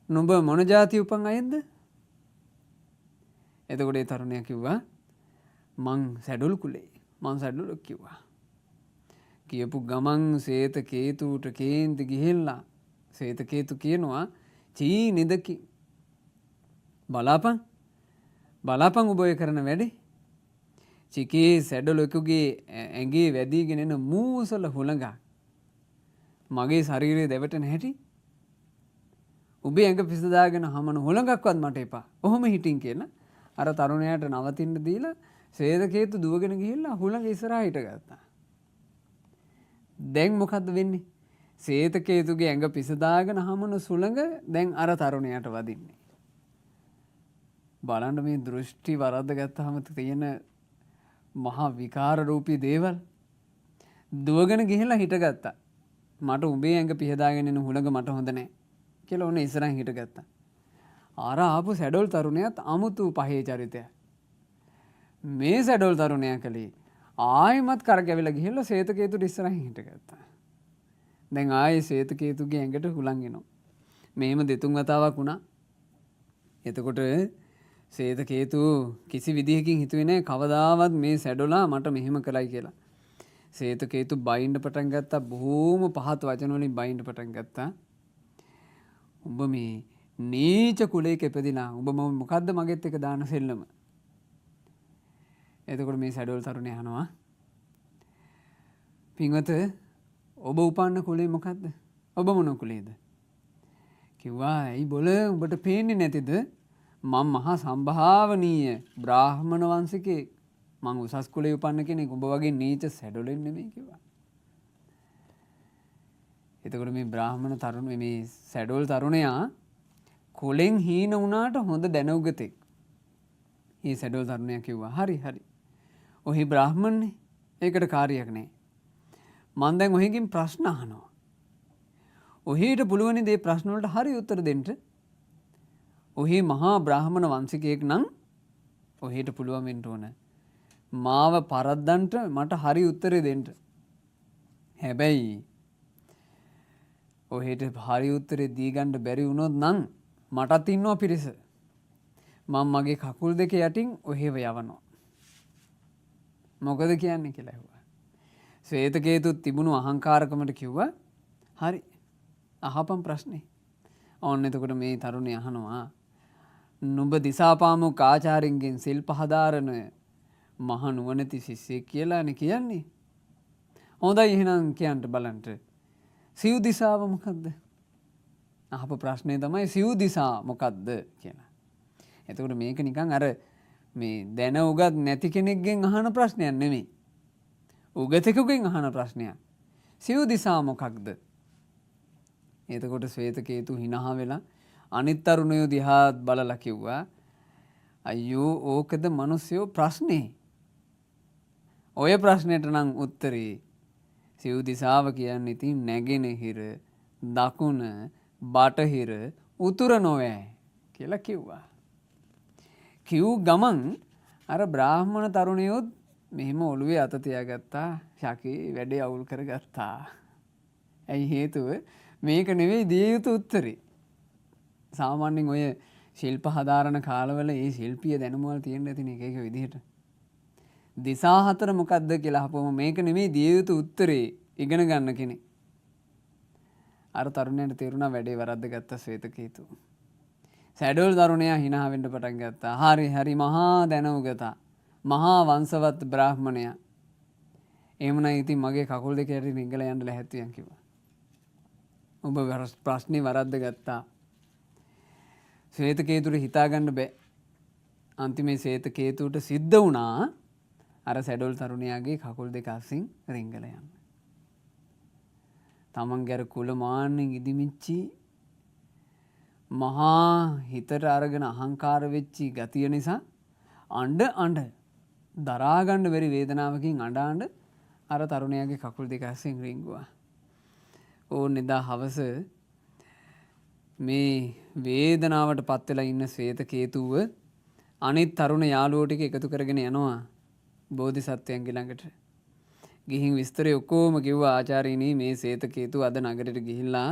නුඹ මොන ජාති උපන් අයෙක්ද? එතකොට ඒ තරුණයා කිව්වා, මං සැඩොල් කුලේ. මං සැඩොලක් කිව්වා. කියපු ගමන් ශ්වේතකේතුට කේන්ති ගිහිල්ලා ශ්වේතකේතු කියනවා, චී නිදකි, බලාපන් බලාපන් ඔබ ඔය කරන වැඩේ. චිකේ සැඩොලෙකුගේ ඇඟේ වැදීගෙන එන මූසල හුළඟක් මගේ ශරීරයේ දැවටෙන හැටි උඹේ ඇඟ පිසදාගෙන හමන හුළඟක්වත් මට එපා. ඔහොම හිටින් කියලා අර තරුණයාට නවතින්න දීලා ශ්වේතකේතු දුවගෙන ගිහිල්ලා හුළඟ ඉස්සරහා හිටගත්තා. දැන් මොකද්ද වෙන්නේ? ශ්වේතකේතුගේ ඇඟ පිසදාගෙන හමන සුළඟ දැන් අර තරුණයාට වදින්නේ. බලන්න මේ දෘෂ්ටි වරද්ද ගත්තාම තියෙන මහා විකාර රූපී දේවල්. දුවගෙන ගිහිල්ලා හිටගත්තා. මට උඹේ ඇඟ පිහදාගෙන එන හුළඟ මට හොඳ නෑ කියලා ඔන්න ඉස්සරහින් හිටගත්තා. අර ආපු සැඩොල් තරුණයාත් අමුතු පහේ චරිතයක්. මේ සැඩොල් තරුණයා කළේ ආයෙමත් කරකැවිලා ගිහිල්ලා ශ්වේතකේතුට ඉස්සරහින් හිටගත්තා. දැන් ආයේ ශ්වේතකේතුගේ ඇඟට හුලං එනවා. මෙහෙම දෙතුන් වතාවක් වුණා. එතකොට ශ්වේතකේතු කිසි විදිහකින් හිතුවේ නෑ කවදාවත් මේ සැඩොලා මට මෙහෙම කළයි කියලා. ශ්වේතකේතු බයින්න පටන් ගත්තා. බොහෝම පහත් වචන වලින් බයින්න පටන් ගත්තා. උඹ මේ නීච කුලයක ඉපදිනා, උඹ මොකද්ද මගෙත් එක්ක දාන සෙල්ලම? එතකොට මේ සැඩොල් තරුණයා අහනවා, පින්වත ඔබ උපන්න කුලේ මොකද්ද? ඔබ මොන කුලේද? කිව්වා, ඇයි බොල උඹට පේන්නේ නැතිද? මං මහා සම්භාවනීය බ්‍රාහ්මණ වංශිකයෙක්. මං උසස් කුලේ උපන්න කෙනෙක්. උඹ වගේ නීච සැඩොලෙන් නෙමෙයි කිව්වා. එතකොට මේ බ්‍රාහ්මණ තරුණ මේ සැඩොල් තරුණයා කුලෙන් හීන වුණාට හොඳ දැනුගතෙක්. මේ සැඩොල් තරුණයා කිව්වා, හරි හරි, ඔහි බ්‍රාහ්මණනේ, ඒකට කාර්යයක් නෑ. මං දැන් ඔහෙගෙන් ප්‍රශ්න අහනවා. ඔහෙට පුළුවන් දේ ප්‍රශ්න වලට හරි උත්තර දෙන්න. ඔහේ මහා බ්‍රාහ්මණ වංශිකයෙක් නම් ඔහෙට පුළුවන් වෙන්න ඕන මාව පරද්දන්ට මට හරි උත්තරේ දෙන්න. හැබැයි ඔහෙට හරි උත්තරේ දී ගන්න බැරි වුණොත් නම් මටත් ඉන්නවා පිරිස. මං මගේ කකුල් දෙක යටින් ඔහෙව යවනවා. මොකද කියන්නේ කියලා ඇහුවා. ශ්වේතකේතුත් තිබුණු අහංකාරකමට කිව්වා හරි අහපන් ප්‍රශ්නේ. ඔන්න එතකොට මේ තරුණයා අහනවා නුඹ දිසාපාමොක් ආචාර්යින්ගෙන් සිල් පහදාරන මහ නුවණැති ශිෂ්‍යෙක් කියලානේ කියන්නේ. හොඳයි එහෙනම් කියන්න බලන්න. සිව් දිසාව මොකද්ද? අහපු ප්‍රශ්නේ තමයි සිව් දිසා මොකද්ද කියලා. එතකොට මේක නිකන් අර මේ දැන උගත් නැති කෙනෙක්ගෙන් අහන ප්‍රශ්නයක් නෙමෙයි. උගතෙකුගෙන් අහන ප්‍රශ්නයක්. සිව් දිසා මොකක්ද? එතකොට ශ්වේතකේතු හිනහා වෙලා අනිත් තරුණයෝ දිහාත් බලලා කිව්වා අයියෝ ඕකද මිනිස්සුયો ප්‍රශ්නේ? ඔය ප්‍රශ්නෙට නම් උත්තරේ සිව් දිසාව කියන්නේ ඉතින් නැගෙනහිර, දකුණ, බටහිර, උතුර නොවේ කියලා කිව්වා. කිව් ගමන් අර බ්‍රාහ්මණ තරුණයොත් මෙහෙම ඔළුවේ අත තියාගත්තා. ශකී වැඩේ අවුල් කරගත්තා. ඇයි හේතුව මේක නෙවෙයි දිය යුතු උත්තරේ. සාමාන්‍යයෙන් ඔය ශිල්ප හදාරන කාලවල ඒ ශිල්පීය දැනුම වල තියෙන ඇතිනේ එක එක විදිහට. දිසා හතර මොකද්ද කියලා අහපුවම මේක නෙවෙයි දිය යුතු උත්තරේ ඉගෙන ගන්න කෙනෙක්. අර තරුණයාට තේරුණා වැඩේ වරද්දගත්ත ශ්වේතකේතු. සැඩොල් තරුණයා හිනහ වෙන්න පටන් ගත්තා. හරි හරි මහා දැනුගතා. මහා වංශවත් බ්‍රාහ්මණයා. එහෙමනම් ඉතින් මගේ කකුල් දෙක යටින් රිංගලා යන්න ලැහැත්තියන් කිව්වා. ඔබ ප්‍රශ්නේ වරද්දගත්තා. ශ්වේතකේතුට හිතා ගන්න බෑ. අන්තිමේ ශ්වේතකේතුට සිද්ධ වුණා අර සැඩොල් තරුණයාගේ කකුල් දෙක අස්සින් රිංගලා යන්න. තමන්ගේ අර කුල මාන්නෙන් ඉදිමිච්චි මහා හිතට අරගෙන අහංකාර වෙච්චි ගතිය නිසා අඬ අඬ දරා ගන්න බැරි වේදනාවකින් අඬ අඬ අර තරුණයාගේ කකුල් දෙක අස්සින් රිංගුවා. ඕන් එදා හවස මේ වේදනාවට පත් වෙලා ඉන්න ශ්වේතකේතුව අනිත් තරුණ යාළුවෝ ටික එකතු කරගෙන යනවා බෝධිසත්වයන්ගේ ළඟට. ගිහින් විස්තරය ඔක්කොම කිව්වා ආචාර්යනි මේ ශ්වේතකේතුව අද නගරයට ගිහිල්ලා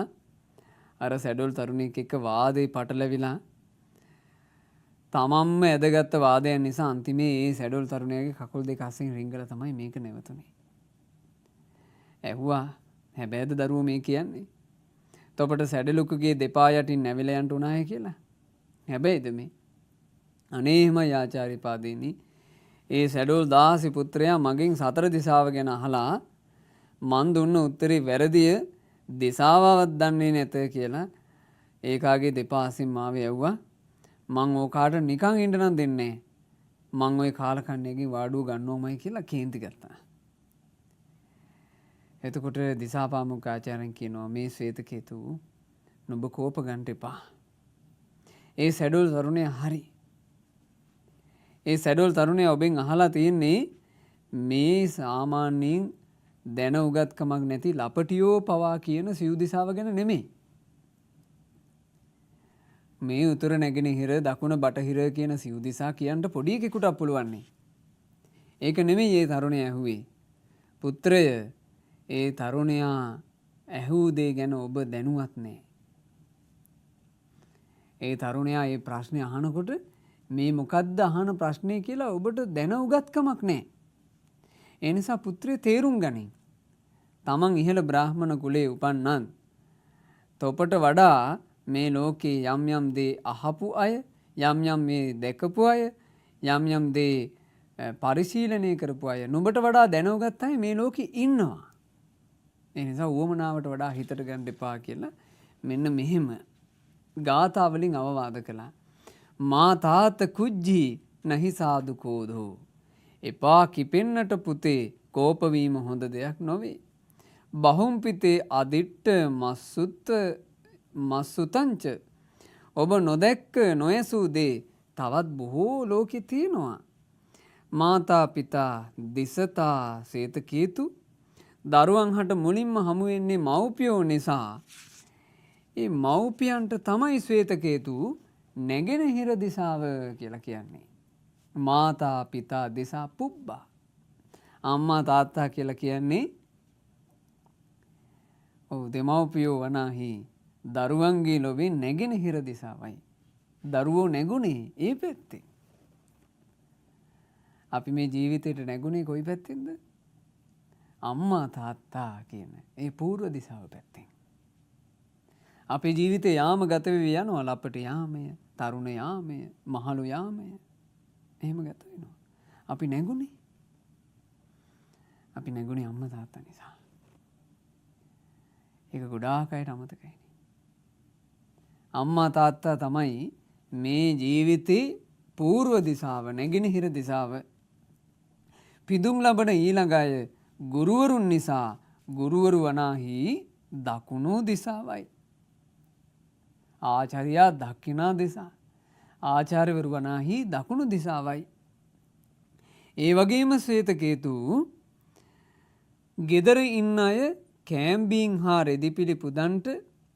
අර සැඩොල් තරුණයෙක් එක්ක වාදේ පටලැවිලා තමන්ම ඇදගත්ත වාදයන් නිසා අන්තිමේ ඒ සැඩොල් තරුණයාගේ කකුල් දෙක අස්සෙන් රිංගලා තමයි මේක නැවතුනේ. ඇහුවා හැබැයිද දරුවෝ මේ කියන්නේ? තොපට සැඩලුකුගේ දෙපා යටින් නැවිලා යන්න උනාය කියලා. හැබැයිද මේ? අනේ එහෙමයි ආචාර්ය පාදේනි. ඒ සැඩොල් දාසි පුත්‍රයා මගෙන් සතර දිසාව ගැන අහලා මං දුන්න උත්තරේ වැරදිය දිසාවවත් දන්නේ නැත කියලා ඒකාගේ දෙපා අසින් මාව යව්වා. මං ඕකාට නිකන් ඉන්න නම් දෙන්නේ නෑ. මං ওই කාලකන්ණියගෙන් වාඩුව ගන්නවමයි කියලා කේන්ති ගත්තා. එතකොට දිසාපාමොක් ආචාර්යන් කියනවා මේ ශ්වේතකේතු නුඹ කෝප ගන්න එපා. ඒ සැඩොල් තරුණයා හරි. ඒ සැඩොල් තරුණයා ඔබෙන් අහලා තියෙන්නේ මේ සාමාන්‍යයෙන් දැන උගත්කමක් නැති ලපටියෝ පවා කියන සිව් දිසාව ගැන නෙමෙයි. මේ උතුර නැගෙනහිර දකුණ බටහිර කියන සිව් දිසා කියන්න පොඩි එකෙකුට පුළුවන්නේ. ඒක නෙමෙයි ඒ තරුණයා ඇහුවේ. පුත්‍රය, ඒ තරුණයා ඇහූ දේ ගැන ඔබ දැනුවත් නෑ. ඒ තරුණයා ඒ ප්‍රශ්නේ අහනකොට මේ මොකද්ද අහන ප්‍රශ්නේ කියලා ඔබට දැන උගත්කමක් නෑ. ඒ නිසා පුත්‍රය තේරුම් ගනින්. තමන් ඉහළ බ්‍රාහ්මණ කුලේ උපන්නත් තොපට වඩා මේ ලෝකේ යම් යම් දේ අහපු අය, යම් යම් මේ දැකපු අය, යම් යම් දේ පරිශීලනය කරපු අය නුඹට වඩා දැනුගත් අය මේ ලෝකේ ඉන්නවා. ඒ නිසා උවමනාවට වඩා හිතට ගන්න එපා කියලා මෙන්න මෙහෙම ගාථා වලින් අවවාද කළා. මා තාත කුජ්ජි නහි සාදු කෝධෝ. එපා කිපෙන්නට පුතේ, කෝප වීම හොඳ දෙයක් නොවේ. බහුම්පිතේ අදිට්ඨ මස්සුතංච. ඔබ නොදැක්ක නොයසූ දේ තවත් බොහෝ ලෝකෙ තියෙනවා. මාතා පිතා දිසතා සේතකේතු. දරුවන් හට මුලින්ම හමු වෙන්නේ මව්පියෝ නිසා. ඒ මව්පියන්ට තමයි ශ්වේතකේතු නැගෙනහිර දිසාව කියලා කියන්නේ. මාතා පිතා දිසා පුබ්බා. අම්මා තාත්තා කියලා කියන්නේ ඔව් දෙමව්පියෝ වනාහි දරුවන්ගේ ලොවේ නැගෙනහිර දිසාවයි. දරුවෝ නැගුණේ ඒ පැත්තෙන්. අපි මේ ජීවිතේට නැගුණේ කොයි පැත්තෙන්ද? අම්මා තාත්තා කියන ඒ පූර්ව දිසාව පැත්තෙන්. අපේ ජීවිතේ යාම ගත වෙවි යනවා. ලපට යාමය, තරුණ යාමය, මහලු යාමය. එහෙම ගත වෙනවා. අපි නැගුණේ. අපි නැගුණේ අම්මා තාත්තා නිසා. ඒක ගොඩාක් අයට අමතකයිනේ. අම්මා තාත්තා තමයි මේ ජීවිතේ පූර්ව දිසාව, නැගෙනහිර දිසාව. පිදුම් ලබන ඊළඟ අය ගුරුවරුන් නිසා ගුරුවරු වනාහි දකුණු දිසාවයි. ආචාර්යා දක්ෂිනා දිසා. ආචාර්යවරු වනාහි දකුණු දිසාවයි. ඒ වගේම ශ්වේතකේතු ගෙදර ඉන්න අය කෑම්බීන් හා රෙදිපිලි පුදන්ට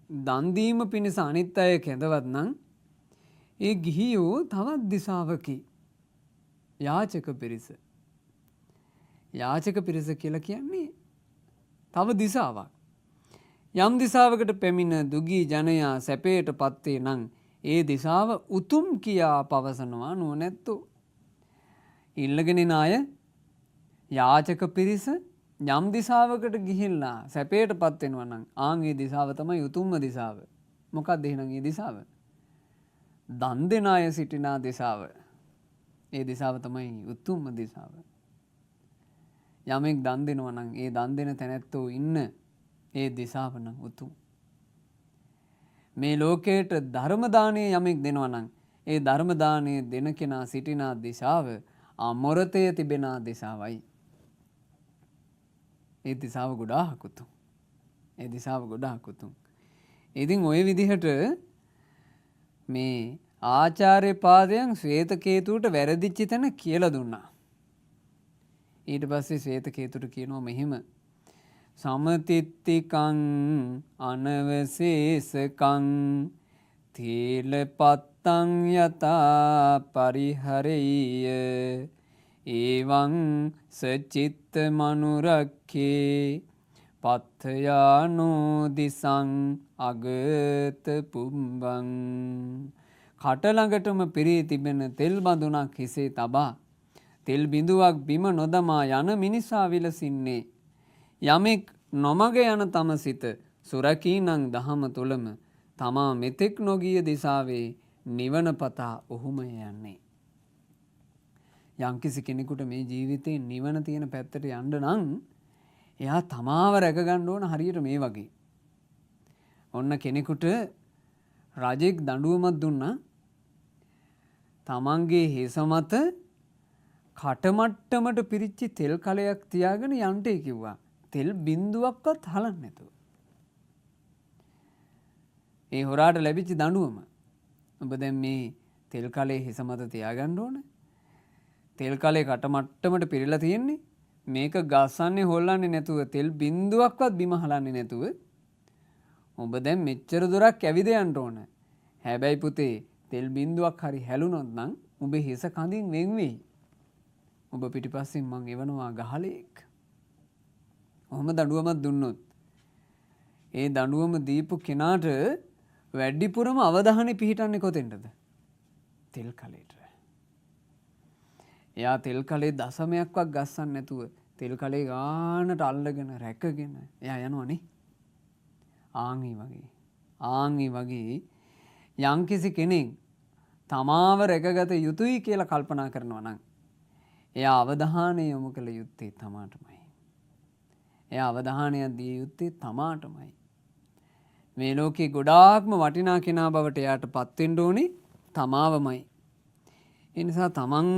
දන් දීම පිණිස අනිත් අය කැඳවත් නම් ඒ ගිහියෝ තවත් දිසාවකි. යාචක පිරිස. යාචක පිරිස කියලා කියන්නේ තව දිසාවක්. යම් දිසාවකට පැමිණ දුගී ජනයා සැපයට පත්වේ නම් ඒ දිසාව උතුම් කියා පවසනවා නුවණැත්තෝ. ඉල්ලගෙන එන අය යාචක පිරිස යම් දිසාවකට ගිහිල්ලා සැපයට පත් වෙනවා නම් ආන් ඒ දිසාව තමයි උතුම්ම දිසාව. මොකක්ද එහෙනම් ඒ දිසාව? දන් දෙන අය සිටිනා දිසාව. ඒ දිසාව තමයි උතුම්ම දිසාව. යමෙක් දන් දෙනවා නම් ඒ දන් දෙන තැනැත්තෝ ඉන්න ඒ දිසාව නම් උතුම්. මේ ලෝකයට ධර්ම දානය යමෙක් දෙනවා නම් ඒ ධර්ම දානය දෙන කෙනා සිටිනා දිසාව අමොරතය තිබෙන දිසාවයි. ඒ දිසාව ගොඩාක් උතුම්. ඒ දිසාව ගොඩාක් උතුම්. ඉතින් ඔය විදිහට මේ ආචාර්ය පාදයන් ශ්වේතකේතුවට වැරදිච්ච තැන කියලා දුන්නා. ඊට පස්සේ ශ්වේතකේතුට කියනවා මෙහෙම සමතිත්තිකං අනවශේෂකං තීලපත්තං යතා පරිහරෙය්‍ය එවං සචිත්ත මනුරක්ඛේ පත්ථයානෝ දිසං අගත පුම්බං. කට ළඟටම පිරී තිබෙන තෙල් බඳුනක් හිසේ තබා තෙල් බිඳුවක් බිම නොදමා යන මිනිසා විලසින්නේ. යමෙක් නොමග යන තම සිත සුරකීනං දහම තුලම තමා මෙතෙක් නොගිය දිසාවේ නිවන පතා ඔහුම යන්නේ. යම්කිසි කෙනෙකුට මේ ජීවිතේ නිවන තියෙන පැත්තට යන්න නම් එයා තමාව රැක ගන්න ඕන හරියට මේ වගේ. ඔන්න කෙනෙකුට රජෙක් දඬුවමක් දුන්නා. තමන්ගේ හිස මත කටමට්ටමට පිරිච්ච තෙල් කලයක් තියාගෙන යන්ටේ කිව්වා. තෙල් බින්දුවක්වත් හලන්නේ නැතුව. ඒ හොරාට ලැබිච්ච දඬුවම. ඔබ දැන් මේ තෙල් කලේ හිස මත තියාගන්න ඕන. තෙල් කලේ කටමට්ටමට පිරিলা තියෙන්නේ. මේක ගස්සන්නේ හොල්ලන්නේ නැතුව තෙල් බින්දුවක්වත් බිම හලන්නේ නැතුව ඔබ දැන් මෙච්චර දුරක් ඇවිද යන්න ඕන. හැබැයි පුතේ තෙල් බින්දුවක් හරි හැලුනොත් නම් උඹේ හිස කඳින් වෙන් වෙයි. ඔබ පිටිපස්සෙන් මං එවනවා ගහලෙක්. ඔහොම දඬුවමක් දුන්නොත් ඒ දඬුවම දීපු කෙනාට වැඩිපුරම අවධානය පිහිටන්නේ කොතෙන්ද? තෙල් කලේට. එයා තෙල් කලේ දශමයක්වත් ගස්සන්නේ නැතුව තෙල් කලේ ගානට අල්ලගෙන රැකගෙන එයා යනවනේ. ආන් ඒ වගේ. ආන් ඒ වගේ යම්කිසි කෙනෙක් තමාව රැකගත යුතුයි කියලා කල්පනා කරනවා නම් එයා අවධානය යොමු කළ යුත්තේ තමාටමයි. එයා අවධානය දිය යුත්තේ තමාටමයි. මේ ලෝකේ ගොඩාක්ම වටිනා කෙනා බවට එයාට පත් වෙන්න ඕනේ තමාවමයි. ඒ නිසා තමන්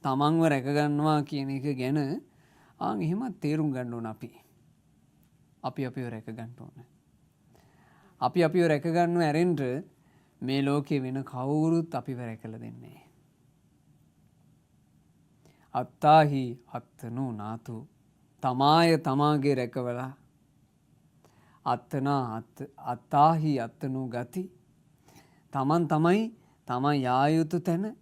තමන්ව රැක ගන්නවා කියන එක ගැන ආන් එහෙම තේරුම් ගන්න ඕන අපි. අපි අපිව රැක ගන්න ඕන. අපි අපිව රැක ගන්නව ඇරෙන්න මේ ලෝකේ වෙන කවුරුත් අපිව රැකලා දෙන්නේ නැහැ. අත්තාහි අත්තනෝ නාතු තමාය තමාගේ රැකවලා අත්තනා අත්තාහි අත්තනෝ ගති තමන් තමයි තමන් යා යුතු තැන,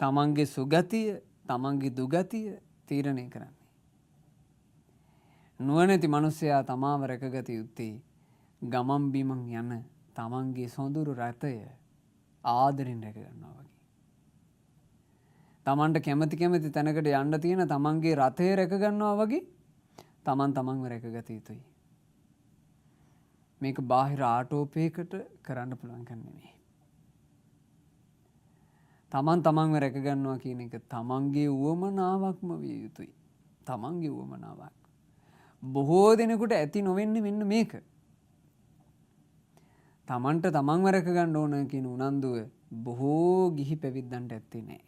තමන්ගේ සුගතිය, තමන්ගේ දුගතිය තීරණය කරන්නේ. නුවණැති මිනිසයා තමාව රැකගත යුත්තේ ගමන් බිමන් යන තමන්ගේ සොඳුරු රථය ආදරෙන් රැක ගන්නවා වගේ. තමන්ට කැමති කැමති තැනකට යන්න තියෙන තමන්ගේ රථය රැක ගන්නවා වගේ තමන් තමන්ව රැකගත යුතුයි. මේක බාහිර ආටෝපයකට කරන්න පුළුවන් කම නෙමෙයි. තමන් තමන්ව රැක ගන්නවා කියන එක තමන්ගේ උවමනාවක්ම විය යුතුයි. තමන්ගේ උවමනාවක්. බොහෝ දෙනෙකුට ඇති නොවෙන්නේ මෙන්න මේක. තමන්ට තමන්ව රැක ගන්න ඕන කියන උනන්දුව බොහෝ ගිහි පැවිද්දන්ට ඇත්තේ නෑ.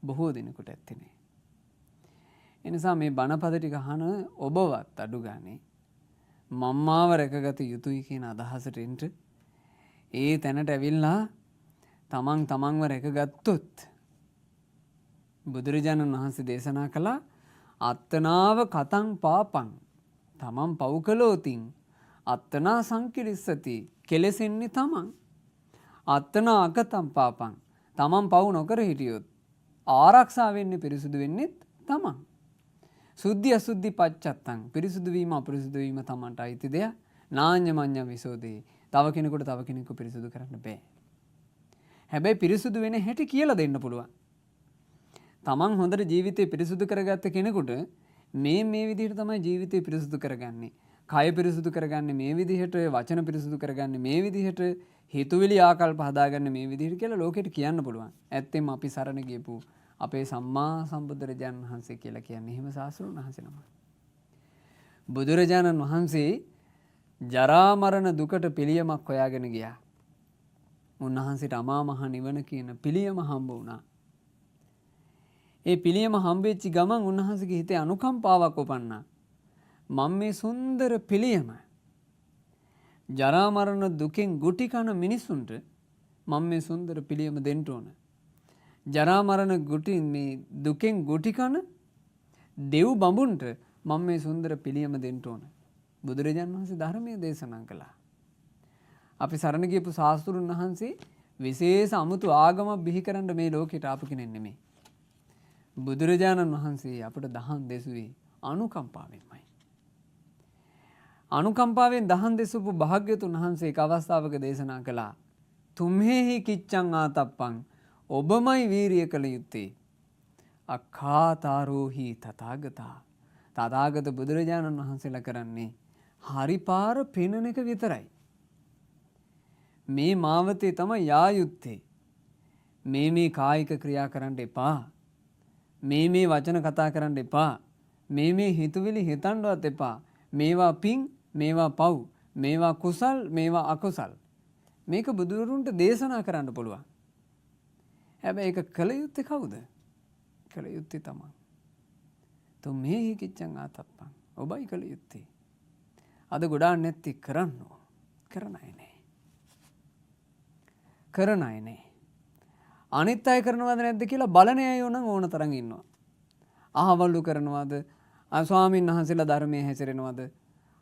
බොහෝ දෙනෙකුට ඇත්තේ නෑ. ඒ නිසා මේ බණපද ටික අහන ඔබවත් අඩු ගානේ මම්මාව රැකගත යුතුයි කියන අදහසට එන්න ඒ තැනට ඇවිල්ලා තමන් තමන්ව රැකගත්තොත් බුදුරජාණන් වහන්සේ දේශනා කළා අත්තනාව කතං පාපං තමන් පව් කළෝතින් අත්තනා සංකිලිස්සති කෙලෙසෙන්නේ තමන්. අත්තනා අකතං පාපං තමන් පව් නොකර හිටියොත් ආරක්ෂා වෙන්නේ පිරිසුදු වෙන්නේත් තමන්. සුද්ධි අසුද්ධි පච්චත්තං පිරිසුදු වීම අපිරිසුදු වීම තමන්ට අයිති දෙයක්. නාඤ්‍ය මඤ්ඤ විසෝදේ තව කෙනෙකුට තව කෙනෙකු පිරිසුදු කරන්න බෑ. හැබැයි පිරිසුදු වෙන හැටි කියලා දෙන්න පුළුවන්. තමන් හොඳට ජීවිතේ පිරිසුදු කරගත්ත කෙනෙකුට මේ මේ විදිහට තමයි ජීවිතේ පිරිසුදු කරගන්නේ. කය පිරිසුදු කරගන්නේ මේ විදිහට, වචන පිරිසුදු කරගන්නේ මේ විදිහට, හිතුවිලි ආකල්ප හදාගන්නේ මේ විදිහට කියලා ලෝකෙට කියන්න පුළුවන්. ඇත්තෙන්ම අපි සරණ ගියපු අපේ සම්මා සම්බුදුරජාණන් වහන්සේ කියලා කියන්නේ එහෙම ශාස්ත්‍රුන් වහන්සේ නමක්. බුදුරජාණන් වහන්සේ ජරා මරණ දුකට පිළියමක් හොයාගෙන ගියා. උන්වහන්සේට අමා මහ නිවන කියන පිළියම හම්බ වුණා. ඒ පිළියම හම්බෙච්ච ගමන් උන්වහන්සේගේ හිතේ අනුකම්පාවක් උපන්නා. මම මේ සුන්දර පිළියම ජරා මරණ දුකෙන් ගුටි කන මිනිසුන්ට මම මේ සුන්දර පිළියම දෙන්න ඕන. ජරා මරණ ගුටි මේ දුකෙන් ගුටි කන දෙව් බඹුන්ට මම මේ සුන්දර පිළියම දෙන්න ඕන. බුදුරජාණන් වහන්සේ ධර්මයේ දේශනා කළා. අපි සරණ ගියපු ශාස්ත්‍රුන් වහන්සේ විශේෂ අමුතු ආගමක් බිහි කරන්න මේ ලෝකෙට ආපු කෙනෙක් නෙමෙයි. බුදුරජාණන් වහන්සේ අපට දහම් දෙසුවේ අනුකම්පාවෙන්මයි. අනුකම්පාවෙන් දහම් දෙසපු භාග්‍යතුන් වහන්සේ එක් අවස්ථාවක දේශනා කළා. තුම්හෙහි කිච්ඡං ආතප්පං ඔබමයි වීරිය කළ යුත්තේ. අක්ඛාතාරෝහි තථාගතා. තථාගත බුදුරජාණන් වහන්සේලා කරන්නේ හරි පාර පෙනෙන එක විතරයි. මේ මාවතේ තමයි යා යුත්තේ. මේ මේ කායික ක්‍රියා කරන්න එපා. මේ මේ වචන කතා කරන්න එපා. මේ මේ හිතුවිලි හිතන්නවත් එපා. මේවා පින්, මේවා පව්, මේවා කුසල්, මේවා අකුසල්. මේක බුදුවරුන්ට දේශනා කරන්න පුළුවන්. හැබැයි ඒක කළ යුත්තේ කවුද? කළ යුත්තේ තමන්. තුමේ කිච්ඡං ආතප්පං. ඔබයි කළ යුත්තේ. අද ගොඩාක් නැති කරන්න ඕන. කරන අය නෑ. කරන අය නෑ. අනිත් අය කරනවද නැද්ද කියලා බලන අය නම් ඕන තරම් ඉන්නවා. අහවලු කරනවද? ස්වාමීන් වහන්සේලා ධර්මයේ හැසිරෙනවද?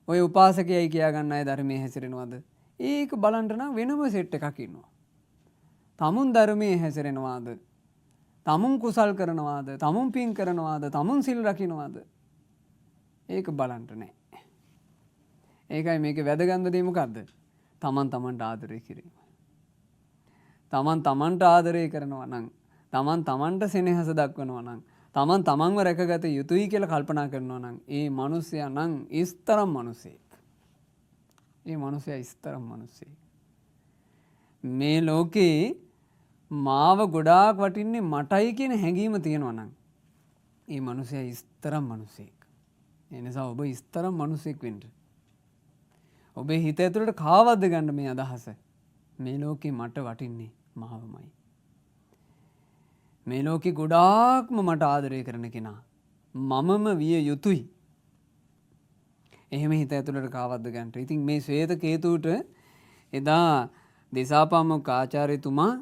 ඔය උපාසකයයි කියා ගන්න අය ධර්මයේ හැසිරෙනවද? ඒක බලන්න නම් වෙනම සෙට් එකක් ඉන්නවා. තමුන් ධර්මයේ හැසිරෙනවාද? තමුන් කුසල් කරනවාද? තමුන් පින් කරනවාද? තමුන් සිල් රකින්නවාද? ඒක බලන්න නෑ. ඒකයි මේකේ වැදගත්ම දේ මොකද්ද? තමන් තමන්ට ආදරය කිරීම. තමන් තමන්ට ආදරය කරනවා නම්, තමන් තමන්ට සෙනෙහස දක්වනවා නම්, තමන් තමන්ව රැකගත යුතුයි කියලා කල්පනා කරනවා නම්, ඒ මනුස්සයා නම් ඉස්තරම් මනුස්සයෙක්. ඒ මනුස්සයා ඉස්තරම් මනුස්සයෙක්. මේ ලෝකේ මාව ගොඩාක් වටින්නේ මටයි කියන හැඟීම තියෙනවා නම්, ඒ මනුස්සයා ඉස්තරම් මනුස්සයෙක්. ඒ නිසා ඔබ ඉස්තරම් මනුස්සයෙක් වෙන්න. ඔබේ හිත ඇතුළට කාවද්ද ගන්න මේ අදහස? මේ ලෝකේ මට වටින්නේ මාවමයි. මේ ලෝකේ ගොඩාක්ම මට ආදරය කරන කෙනා මමම විය යුතුයි. එහෙම හිත ඇතුළට කාවද්ද ගන්නට. ඉතින් මේ ශ්වේත කේතුවට එදා දිසාපාමොක් ආචාර්යතුමා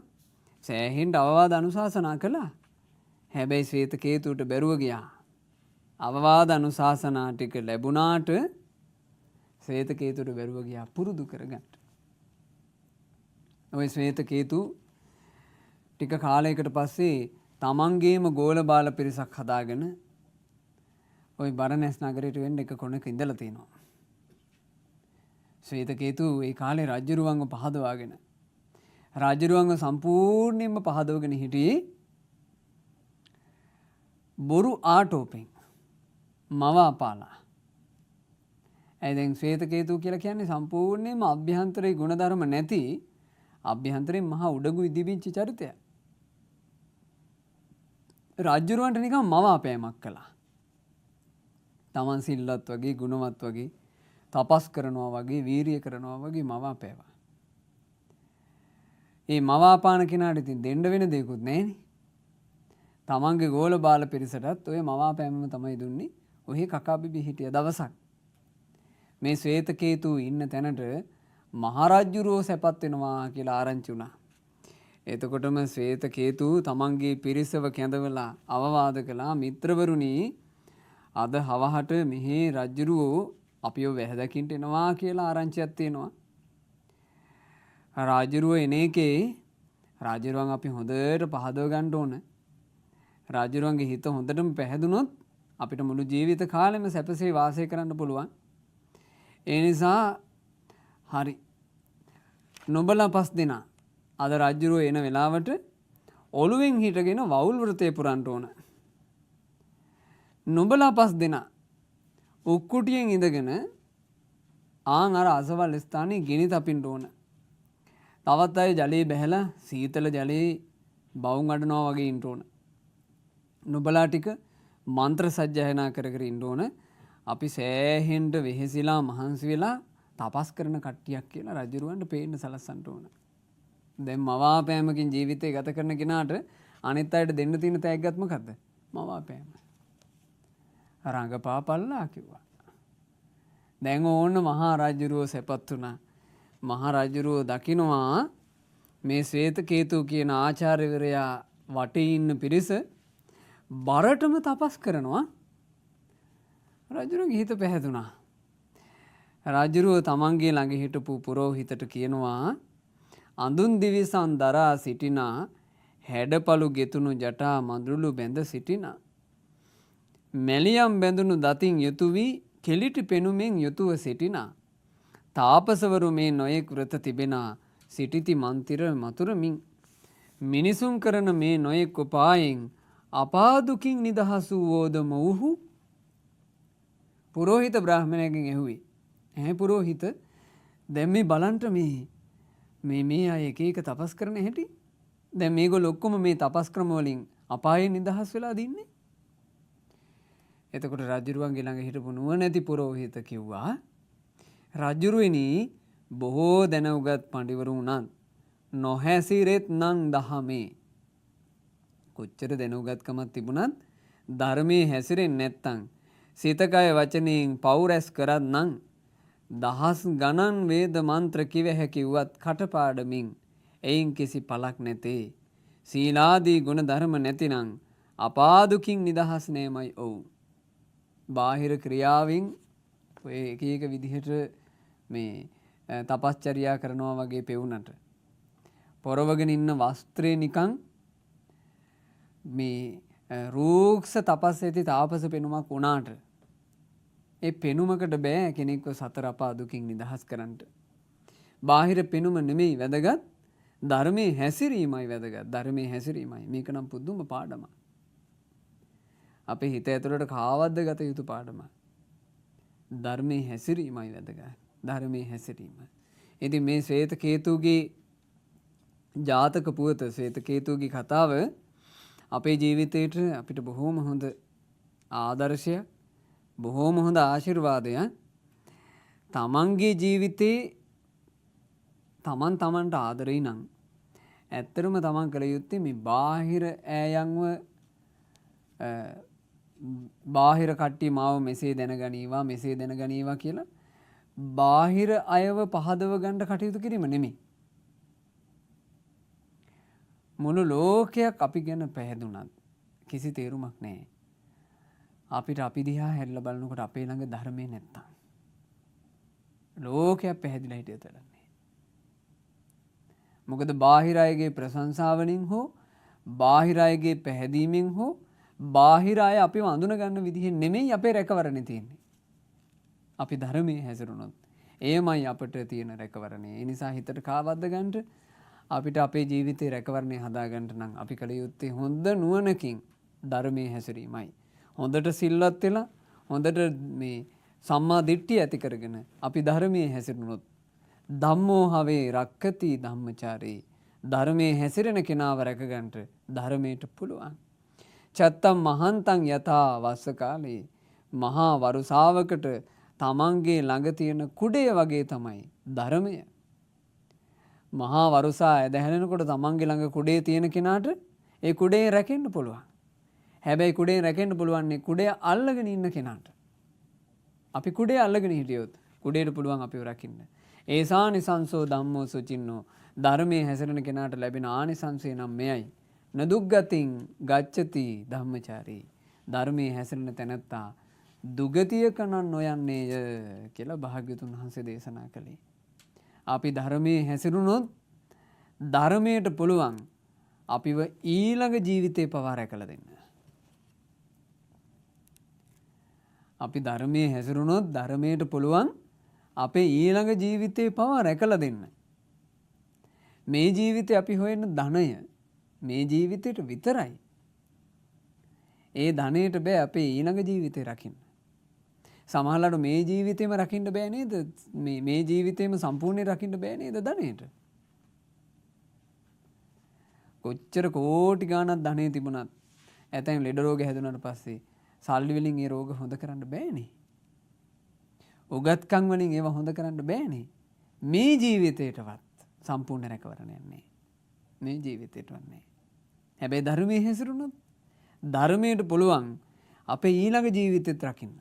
සෑහෙන්න අවවාද අනුශාසනා කළා. හැබැයි ශ්වේත කේතුවට බැරුව ගියා. අවවාද අනුශාසනා ටික ලැබුණාට ශ්වේත කේතුවට බැරුව ගියා පුරුදු කරගන්න. ඔය ශ්වේත කේතු ටික කාලයකට පස්සේ තමන්ගේම ගෝල බාල පිරිසක් හදාගෙන ওই බරණැස් නගරයට වෙන්න එක කොනක ඉඳලා තිනවා. ශ්වේතකේතු ඒ කාලේ රජුරුවන්ව පහදවාගෙන රජුරුවන්ව සම්පූර්ණයෙන්ම පහදවගෙන හිටියේ බොරු ආටෝපෙන් මවාපාලා. ඇයි දැන් ශ්වේතකේතු කියලා කියන්නේ සම්පූර්ණයෙන්ම අභ්‍යන්තරයේ ගුණධර්ම නැති අභ්‍යන්තරයෙන් මහා උඩඟු ඉදිබිච්ච චරිතයක්. රජුරුවන්ට නිකන් මවාපෑමක් කළා. තමන් සිල්වත් වගේ ගුණවත් වගේ තපස් කරනවා වගේ වීරිය කරනවා වගේ මවාපෑවා. ඒ මවාපාන කෙනාට ඉතින් දෙන්න වෙන දෙයක්වත් නැහැනේ. තමන්ගේ ගෝල බාල පිරිසටත් ඔය මවාපෑමම තමයි දුන්නේ. ඔහේ කකා බිබී හිටිය දවසක් මේ ශ්වේතකේතු ඉන්න තැනට මහරජුරෝ සැපත් වෙනවා කියලා ආරංචි වුණා. එතකොටම ශ්වේතකේතු තමන්ගේ පිරිසව කැඳවලා අවවාද කළා, මිත්‍රවරුනි, අද හවහට මෙහි රජුරෝ අපිව වැහැ දකින්න එනවා කියලා ආරංචියක් තියෙනවා. රාජරුව එන එකේ රාජරුවන් අපි හොඳට පහදව ගන්න ඕන. රාජරුවන්ගේ හිත හොඳටම පැහැදුනොත් අපිට මුළු ජීවිත කාලෙම සැපසේ වාසය කරන්න පුළුවන්. ඒ නිසා හරි නොබලා පස් දෙනා අද රජුරුව එන වෙලාවට ඔළුවෙන් හිටගෙන වවුල් වෘතය පුරන්න ඕන. නොබලා පස් දෙනා උක්කුටියෙන් ඉඳගෙන ආන් අර අසවල් ස්ථානයේ ගිනි තපින්න ඕන. තවත් අය ජලයේ බැහැලා සීතල ජලයේ බවුන් අඩනවා වගේ ඉන්න ඕන. නුඹලා ටික මන්ත්‍ර සජ්ජායනා කර කර ඉන්න ඕන. අපි සෑහෙන්න වෙහෙසිලා මහන්සි වෙලා තපස් කරන කට්ටියක් කියලා රජුරවන්ට පේන්න සලස්සන්න ඕන. දැන් මවාපෑමකින් ජීවිතය ගත කරන කෙනාට අනිත් අයට දෙන්න තියෙන තෑග්ගත් මොකද්ද? මවාපෑම. රංගපාපල්ලා කිව්වා. දැන් ඕන්න මහා රජුරුව සැපත් වුණා. මහා රජුරුව දකිනවා මේ ශ්වේතකේතු කියන ආචාර්යවරයා වටේ ඉන්න පිරිස බරටම තපස් කරනවා. රජුරුවගේ හිත පැහැදුනා. රජුරුව තමන්ගේ ළඟ හිටපු පුරෝහිතට කියනවා, අඳුන් දිවිසන් දරා සිටිනා හැඩපළු ගෙතුණු ජටා මඳුළු බැඳ සිටිනා මැලියම් බැඳුණු දතින් යුතු වී කෙලිටි පෙනුමෙන් යුතුව සිටිනා තාපසවරු මේ නොයෙක් ව්‍රත තිබෙනා සිටිති මන්තිර මතුරමින් මිනිසුන් කරන මේ නොයෙක් උපායෙන් අපාදුකින් නිදහස් වූවෝද මොවුහු? පුරෝහිත බ්‍රාහ්මණයගෙන් ඇහුවේ, ඈ පුරෝහිත, දැන් මේ බලන්ට මේ මේ මේ අය එක එක තපස් කරන හැටි, දැන් මේගොල්ලෝ ඔක්කොම මේ තපස් ක්‍රම වලින් අපායෙන් නිදහස් වෙලා දින්නේ. එතකොට රජුරුවන්ගේ ළඟ හිටපු නුවණැති පුරෝහිත කිව්වා, රජුරුවනි, බොහෝ දැන උගත් පඬිවරු වුණත් නොහැසිරෙත් නම් දහමේ. කොච්චර දැන උගත්කමක් තිබුණත් ධර්මයේ හැසිරෙන්නේ නැත්තම්, සිත කය වචනයෙන් පව් රැස් කරත් නම්, දහස් ගණන් වේද මන්ත්‍ර කිව හැකිව්වත් කටපාඩමින් එයින් කිසි පලක් නැතේ. සීලාදී ගුණ ධර්ම නැතිනම් අපාදුකින් නිදහස් නෑමයි ඔව්. බාහිර ක්‍රියාවෙන් ඔය එක එක විදිහට මේ තපස්චර්යා කරනවා වගේ පෙවුනට පොරවගෙන ඉන්න වස්ත්‍රේ නිකන් මේ රූක්ෂ තපස් ඇති තාපස පෙනුමක් වුණාට ඒ පෙනුමකට බෑ කෙනෙක්ව සතර අපා දුකින් නිදහස් කරන්නට. බාහිර පෙනුම නෙමෙයි වැදගත්, ධර්මයේ හැසිරීමයි වැදගත්. ධර්මයේ හැසිරීමයි. මේක නම් පුදුම පාඩමක්. අපේ හිත ඇතුළට කාවද්ද ගත යුතු පාඩමක්. ධර්මයේ හැසිරීමයි වැදගත්. ධර්මයේ හැසිරීම. ඉතින් මේ ශ්වේතකේතුගේ ජාතක පුවත, ශ්වේතකේතුගේ කතාව අපේ ජීවිතේට අපිට බොහෝම හොඳ ආදර්ශයක්, බොහෝම හොඳ ආශිර්වාදයක්. තමන්ගේ ජීවිතේ තමන් තමන්ට ආදරෙයි නම් ඇත්තටම තමන් කළ යුත්තේ මේ බාහිර ඈයන්ව, බාහිර කට්ටිය මාව මෙසේ දැනගනීවා මෙසේ දැනගනීවා කියලා බාහිර අයව පහදව ගන්න කටයුතු කිරීම නෙමෙයි. මුළු ලෝකයක් අපි ගැන පැහැදුනත් කිසි තේරුමක් නෑ. අපිට අපි දිහා හැරිලා බලනකොට අපේ ළඟ ධර්මය නැත්තම් ලෝකයක් පැහැදිලා හිටියත් වැඩක් නෑ. මොකද බාහිර අයගේ ප්‍රශංසාවලින් හෝ බාහිර අයගේ පැහැදීමෙන් හෝ බාහිර අය අපිව අඳුන ගන්න විදිහෙන් නෙමෙයි අපේ රැකවරණේ තියෙන්නේ. අපි ධර්මයේ හැසිරුණොත් එයමයි අපට තියෙන රැකවරණය. ඒ නිසා හිතට කාවද්ද ගන්නට අපිට අපේ ජීවිතේ රැකවරණය හදා ගන්න නම් අපි කළ යුත්තේ හොඳ නුවණකින් ධර්මයේ හැසිරීමයි. හොඳට සිල්වත් වෙලා හොඳට මේ සම්මා දිට්ඨිය ඇති කරගෙන අපි ධර්මයේ හැසිරුණොත් ධම්මෝ හවේ රක්කති ධම්මචාරී, ධර්මයේ හැසිරෙන කෙනාව රැකගන්නට ධර්මයට පුළුවන්. චත්තම් මහන්තං යථා වස්ස කාලේ, මහා වරුසාවකට තමන්ගේ ළඟ තියෙන කුඩය වගේ තමයි ධර්මය. මහා වරුසා ඇද හැලෙනකොට තමන්ගේ ළඟ කුඩේ තියෙන කෙනාට ඒ කුඩේ රැකෙන්න පුළුවන්. හැබැයි කුඩේ රැකෙන්න පුළුවන්නේ කුඩය අල්ලගෙන ඉන්න කෙනාට. අපි කුඩේ අල්ලගෙන හිටියොත් කුඩේට පුළුවන් අපිව රකින්න. ඒසානිසංසෝ ධම්මෝ සුචින්නෝ, ධර්මයේ හැසිරෙන කෙනාට ලැබෙන ආනිසංසය නම් මෙයයි. නදුග්ගතින් ගච්ඡති ධම්මචාරී, ධර්මයේ හැසිරෙන තැනැත්තා දුගතියක නම් නොයන්නේය කියලා භාග්‍යවතුන් වහන්සේ දේශනා කළේ. අපි ධර්මයේ හැසිරුණොත් ධර්මයට පුළුවන් අපිව ඊළඟ ජීවිතේ පවා රැකලා දෙන්න. අපි ධර්මයේ හැසිරුණොත් ධර්මයට පුළුවන් අපේ ඊළඟ ජීවිතේ පවා රැකලා දෙන්න. මේ ජීවිතේ අපි හොයන ධනය මේ ජීවිතේට විතරයි. ඒ ධනයට බෑ අපේ ඊළඟ ජීවිතේ රකින්න. සමහරවිට මේ ජීවිතේම රකින්න බෑ නේද? මේ ජීවිතේම සම්පූර්ණයෙන් රකින්න බෑ නේද ධනයට? කොච්චර කෝටි ගාණක් ධනෙ තිබුණත් ඇතැම් ලෙඩ රෝග හැදුනට පස්සේ සල්ලි වලින් ඒ රෝග හොඳ කරන්න බෑනේ. උගත්කම් වලින් ඒවා හොඳ කරන්න බෑනේ. මේ ජීවිතේටවත් සම්පූර්ණ රැකවරණයක් නෑ. මේ ජීවිතේටවත් නෑ. හැබැයි ධර්මයේ හැසිරුණොත් ධර්මයට පුළුවන් අපේ ඊළඟ ජීවිතෙත් රකින්න.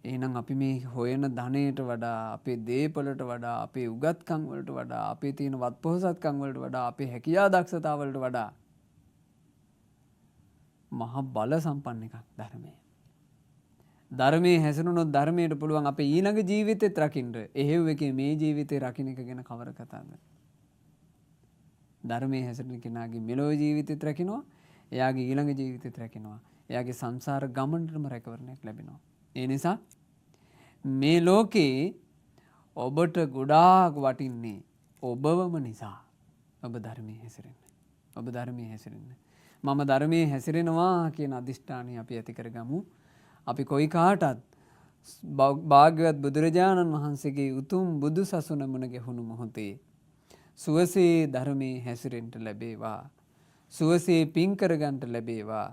එහෙනම් අපි මේ හොයන ධනයට වඩා, අපේ දේපලට වඩා, අපේ උගත්කම් වලට වඩා, අපේ තියෙන වත්පොහසත්කම් වලට වඩා, අපේ හැකියා දක්ෂතා වලට වඩා මහ බල සම්පන්න එකක් ධර්මය. ධර්මයේ හැසිරුණොත් ධර්මයට පුළුවන් අපේ ඊළඟ ජීවිතෙත් රකින්න. එහෙව් එකේ මේ ජීවිතේ රකින්න එක ගැන කවර කතාවද? ධර්මයේ හැසිරෙන කෙනාගේ මෙලොව ජීවිතෙත් රකින්නවා, එයාගේ ඊළඟ ජීවිතෙත් රකින්නවා, එයාගේ සංසාර ගමනටම රැකවරණයක් ලැබෙනවා. ඒ නිසා මේ ලෝකේ ඔබට ගොඩාක් වටින්නේ ඔබවම නිසා. ඔබ ධර්මයේ හැසිරෙන්න. ඔබ ධර්මයේ හැසිරෙන්න. මම ධර්මයේ හැසිරෙනවා කියන අදිෂ්ඨානය අපි ඇති කරගමු. අපි කොයි කාටත් භාග්‍යවත් බුදුරජාණන් වහන්සේගේ උතුම් බුදු සසුන මුණ ගැහුණු මොහොතේ සුවසේ ධර්මයේ හැසිරෙන්න ලැබේවා. සුවසේ පින් කරගන්නට ලැබේවා.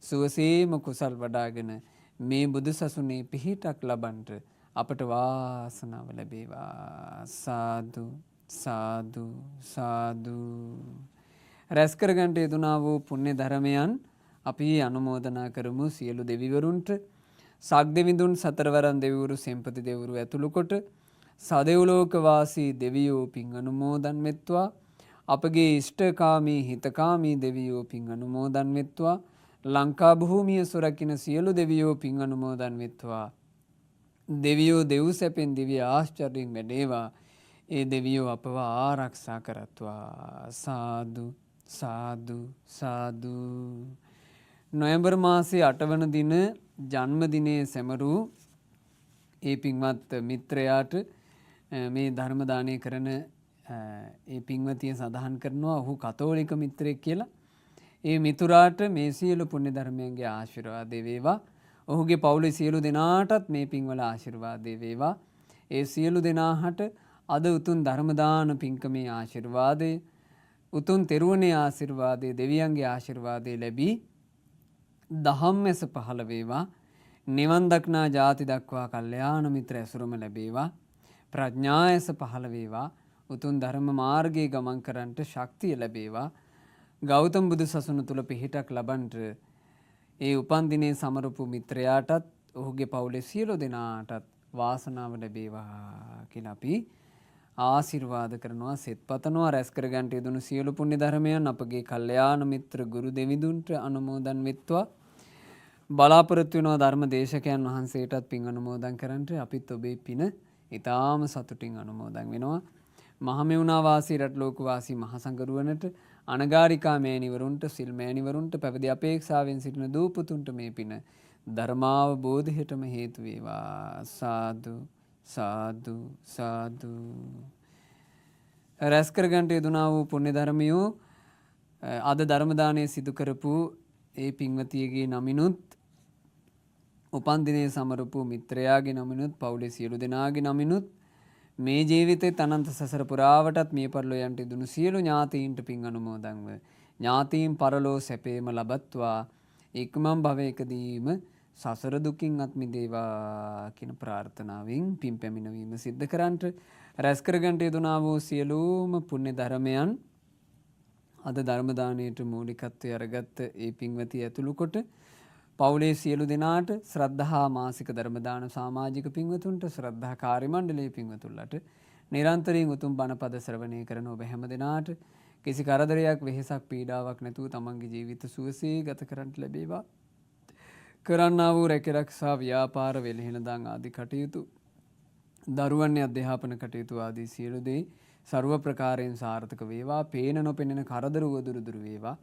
සුවසේම කුසල් වඩාගෙන මේ බුදු සසුනේ පිහිටක් ලබන්නට අපට වාසනාව ලැබේවා. සාදු සාදු සාදු. රැස් කරගන්නට යෙදුනා වූ පුණ්‍ය ධර්මයන් අපි අනුමෝදනා කරමු සියලු දෙවිවරුන්ට. සක්දෙවිඳුන් සතරවරන් දෙවිවරු සෙම්පති දෙවිවරු ඇතුළු කොට සදෙව්ලෝක වාසී දෙවියෝ පින් අනුමෝදන් වෙත්වා. අපගේ ඉෂ්ඨකාමී හිතකාමී දෙවියෝ පින් අනුමෝදන් වෙත්වා. ලංකා භූමිය සුරකින සියලු දෙවියෝ පින් අනුමෝදන් වෙත්වා. දෙවියෝ දෙව් සැපෙන් දිව්‍ය ආශ්චර්යයෙන් වැඩේවා. ඒ දෙවියෝ අපව ආරක්ෂා කරත්වා. සාදු සාදු සාදු. නොවැම්බර් මාසයේ 8 වන දින ජන්මදිනයේ සැමරූ ඒ පින්වත් මිත්‍රයාට මේ ධර්ම දානය කරන ඒ පින්වතිය සඳහන් කරනවා ඔහු කතෝලික මිත්‍රයෙක් කියලා. ඒ මිතුරාට මේ සියලු පුණ්‍ය ධර්මයන්ගේ ආශිර්වාදය වේවා. ඔහුගේ පවුලේ සියලු දෙනාටත් මේ පින්වල ආශිර්වාදය වේවා. ඒ සියලු දෙනාහට අද උතුම් ධර්ම දාන පින්කමේ ආශිර්වාදය, උතුම් තෙරුවනේ ආශිර්වාදය, දෙවියන්ගේ ආශිර්වාදය ලැබී දහම් මැස පහළ වේවා. නිවන් දක්නා ජාති දක්වා කල්යාණ මිත්‍ර ඇසුරම ලැබේවා. ප්‍රඥා ඇස පහළ වේවා. උතුම් ධර්ම මාර්ගයේ ගමන් කරන්නට ශක්තිය ලැබේවා. ගෞතම බුදු සසුන තුල පිහිටක් ලබන්නට ඒ උපන් දිනේ සමරපු මිත්‍රයාටත් ඔහුගේ පවුලේ සියලු දෙනාටත් වාසනාව ලැබේවා කියලා අපි ආශිර්වාද කරනවා, සෙත් පතනවා. රැස් කරගන්නට යෙදුණු සියලු පුණ්‍ය ධර්මයන් අපගේ කල්යාණ මිත්‍ර ගුරු දෙවිඳුන්ට අනුමෝදන් වෙත්වා. බලාපොරොත්තු වෙනවා ධර්ම දේශකයන් වහන්සේටත් පින් අනුමෝදන් කරන්නට. අපිත් ඔබේ පින ඊටාම සතුටින් අනුමෝදන් වෙනවා. මහමෙවුනා වාසී රටලෝක වාසී මහ සංඝරුවනට, අනගාരികා මෑණිවරුන්ට, සිල් මෑණිවරුන්ට, පැවිදි අපේක්ෂාවෙන් සිටින දූ පුතුන්ට මේ පින ධර්මාවබෝධයටම හේතු වේවා. සාදු සාදු සාදු. රැස් කරගන්නට යෙදුනා වූ පුණ්‍ය ධර්මියෝ අද ධර්ම දානය සිදු කරපු ඒ පින්වතියගේ නමිනුත්, උපන් දිනයේ සමරපු මිත්‍රයාගේ නමිනුත්, පවුලේ සියලු දෙනාගේ නමිනුත්, මේ ජීවිතේ අනන්ත සසර පුරාවටත් මිය පරලෝ යන්ට ඉදුණු සියලු ඥාතීන්ට පින් අනුමෝදන්ව ඥාතීන් පරලෝ සැපේම ලබත්වා, ඉක්මන් භවයකදීම සසර දුකින් අත් මිදේවා කියන ප්‍රාර්ථනාවෙන් පින් පැමිණවීම සිද්ධ කරන්ට රැස් කරගන්නට යෙදුනා වූ සියලුම පුණ්‍ය ධර්මයන් අද ධර්ම දානයට මූලිකත්වය අරගත්ත ඒ පින්වතිය ඇතුළු කොට පවුලේ සියලු දෙනාට, ශ්‍රද්ධා මාසික ධර්ම දාන සමාජික පින්වතුන්ට, ශ්‍රද්ධා කාර්ය මණ්ඩලයේ පින්වතුන්ලට, නිරන්තරයෙන් උතුම් බණපද ශ්‍රවණය කරන ඔබ හැම දෙනාට කිසි කරදරයක්, වෙහෙසක්, පීඩාවක් නැතුව තමන්ගේ ජීවිත සුවසේ ගත කරන්නට ලැබේවා. කරන්නා වූ රැකරක්ෂා, ව්‍යාපාර, වෙලහෙන දන් ආදී කටයුතු, දරුවන්ගේ අධ්‍යාපන කටයුතු ආදී සියලු දේ සර්ව ප්‍රකාරයෙන් සාර්ථක වේවා. පේන නොපෙනෙන කරදර උවදුරු දුරු වේවා.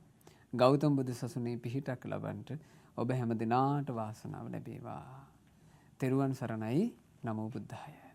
ගෞතම බුදු සසුනේ පිහිටක් ලබන්නට ඔබ හැම දෙනාට වාසනාව ලැබේවා. තෙරුවන් සරණයි. නමෝ බුද්ධාය.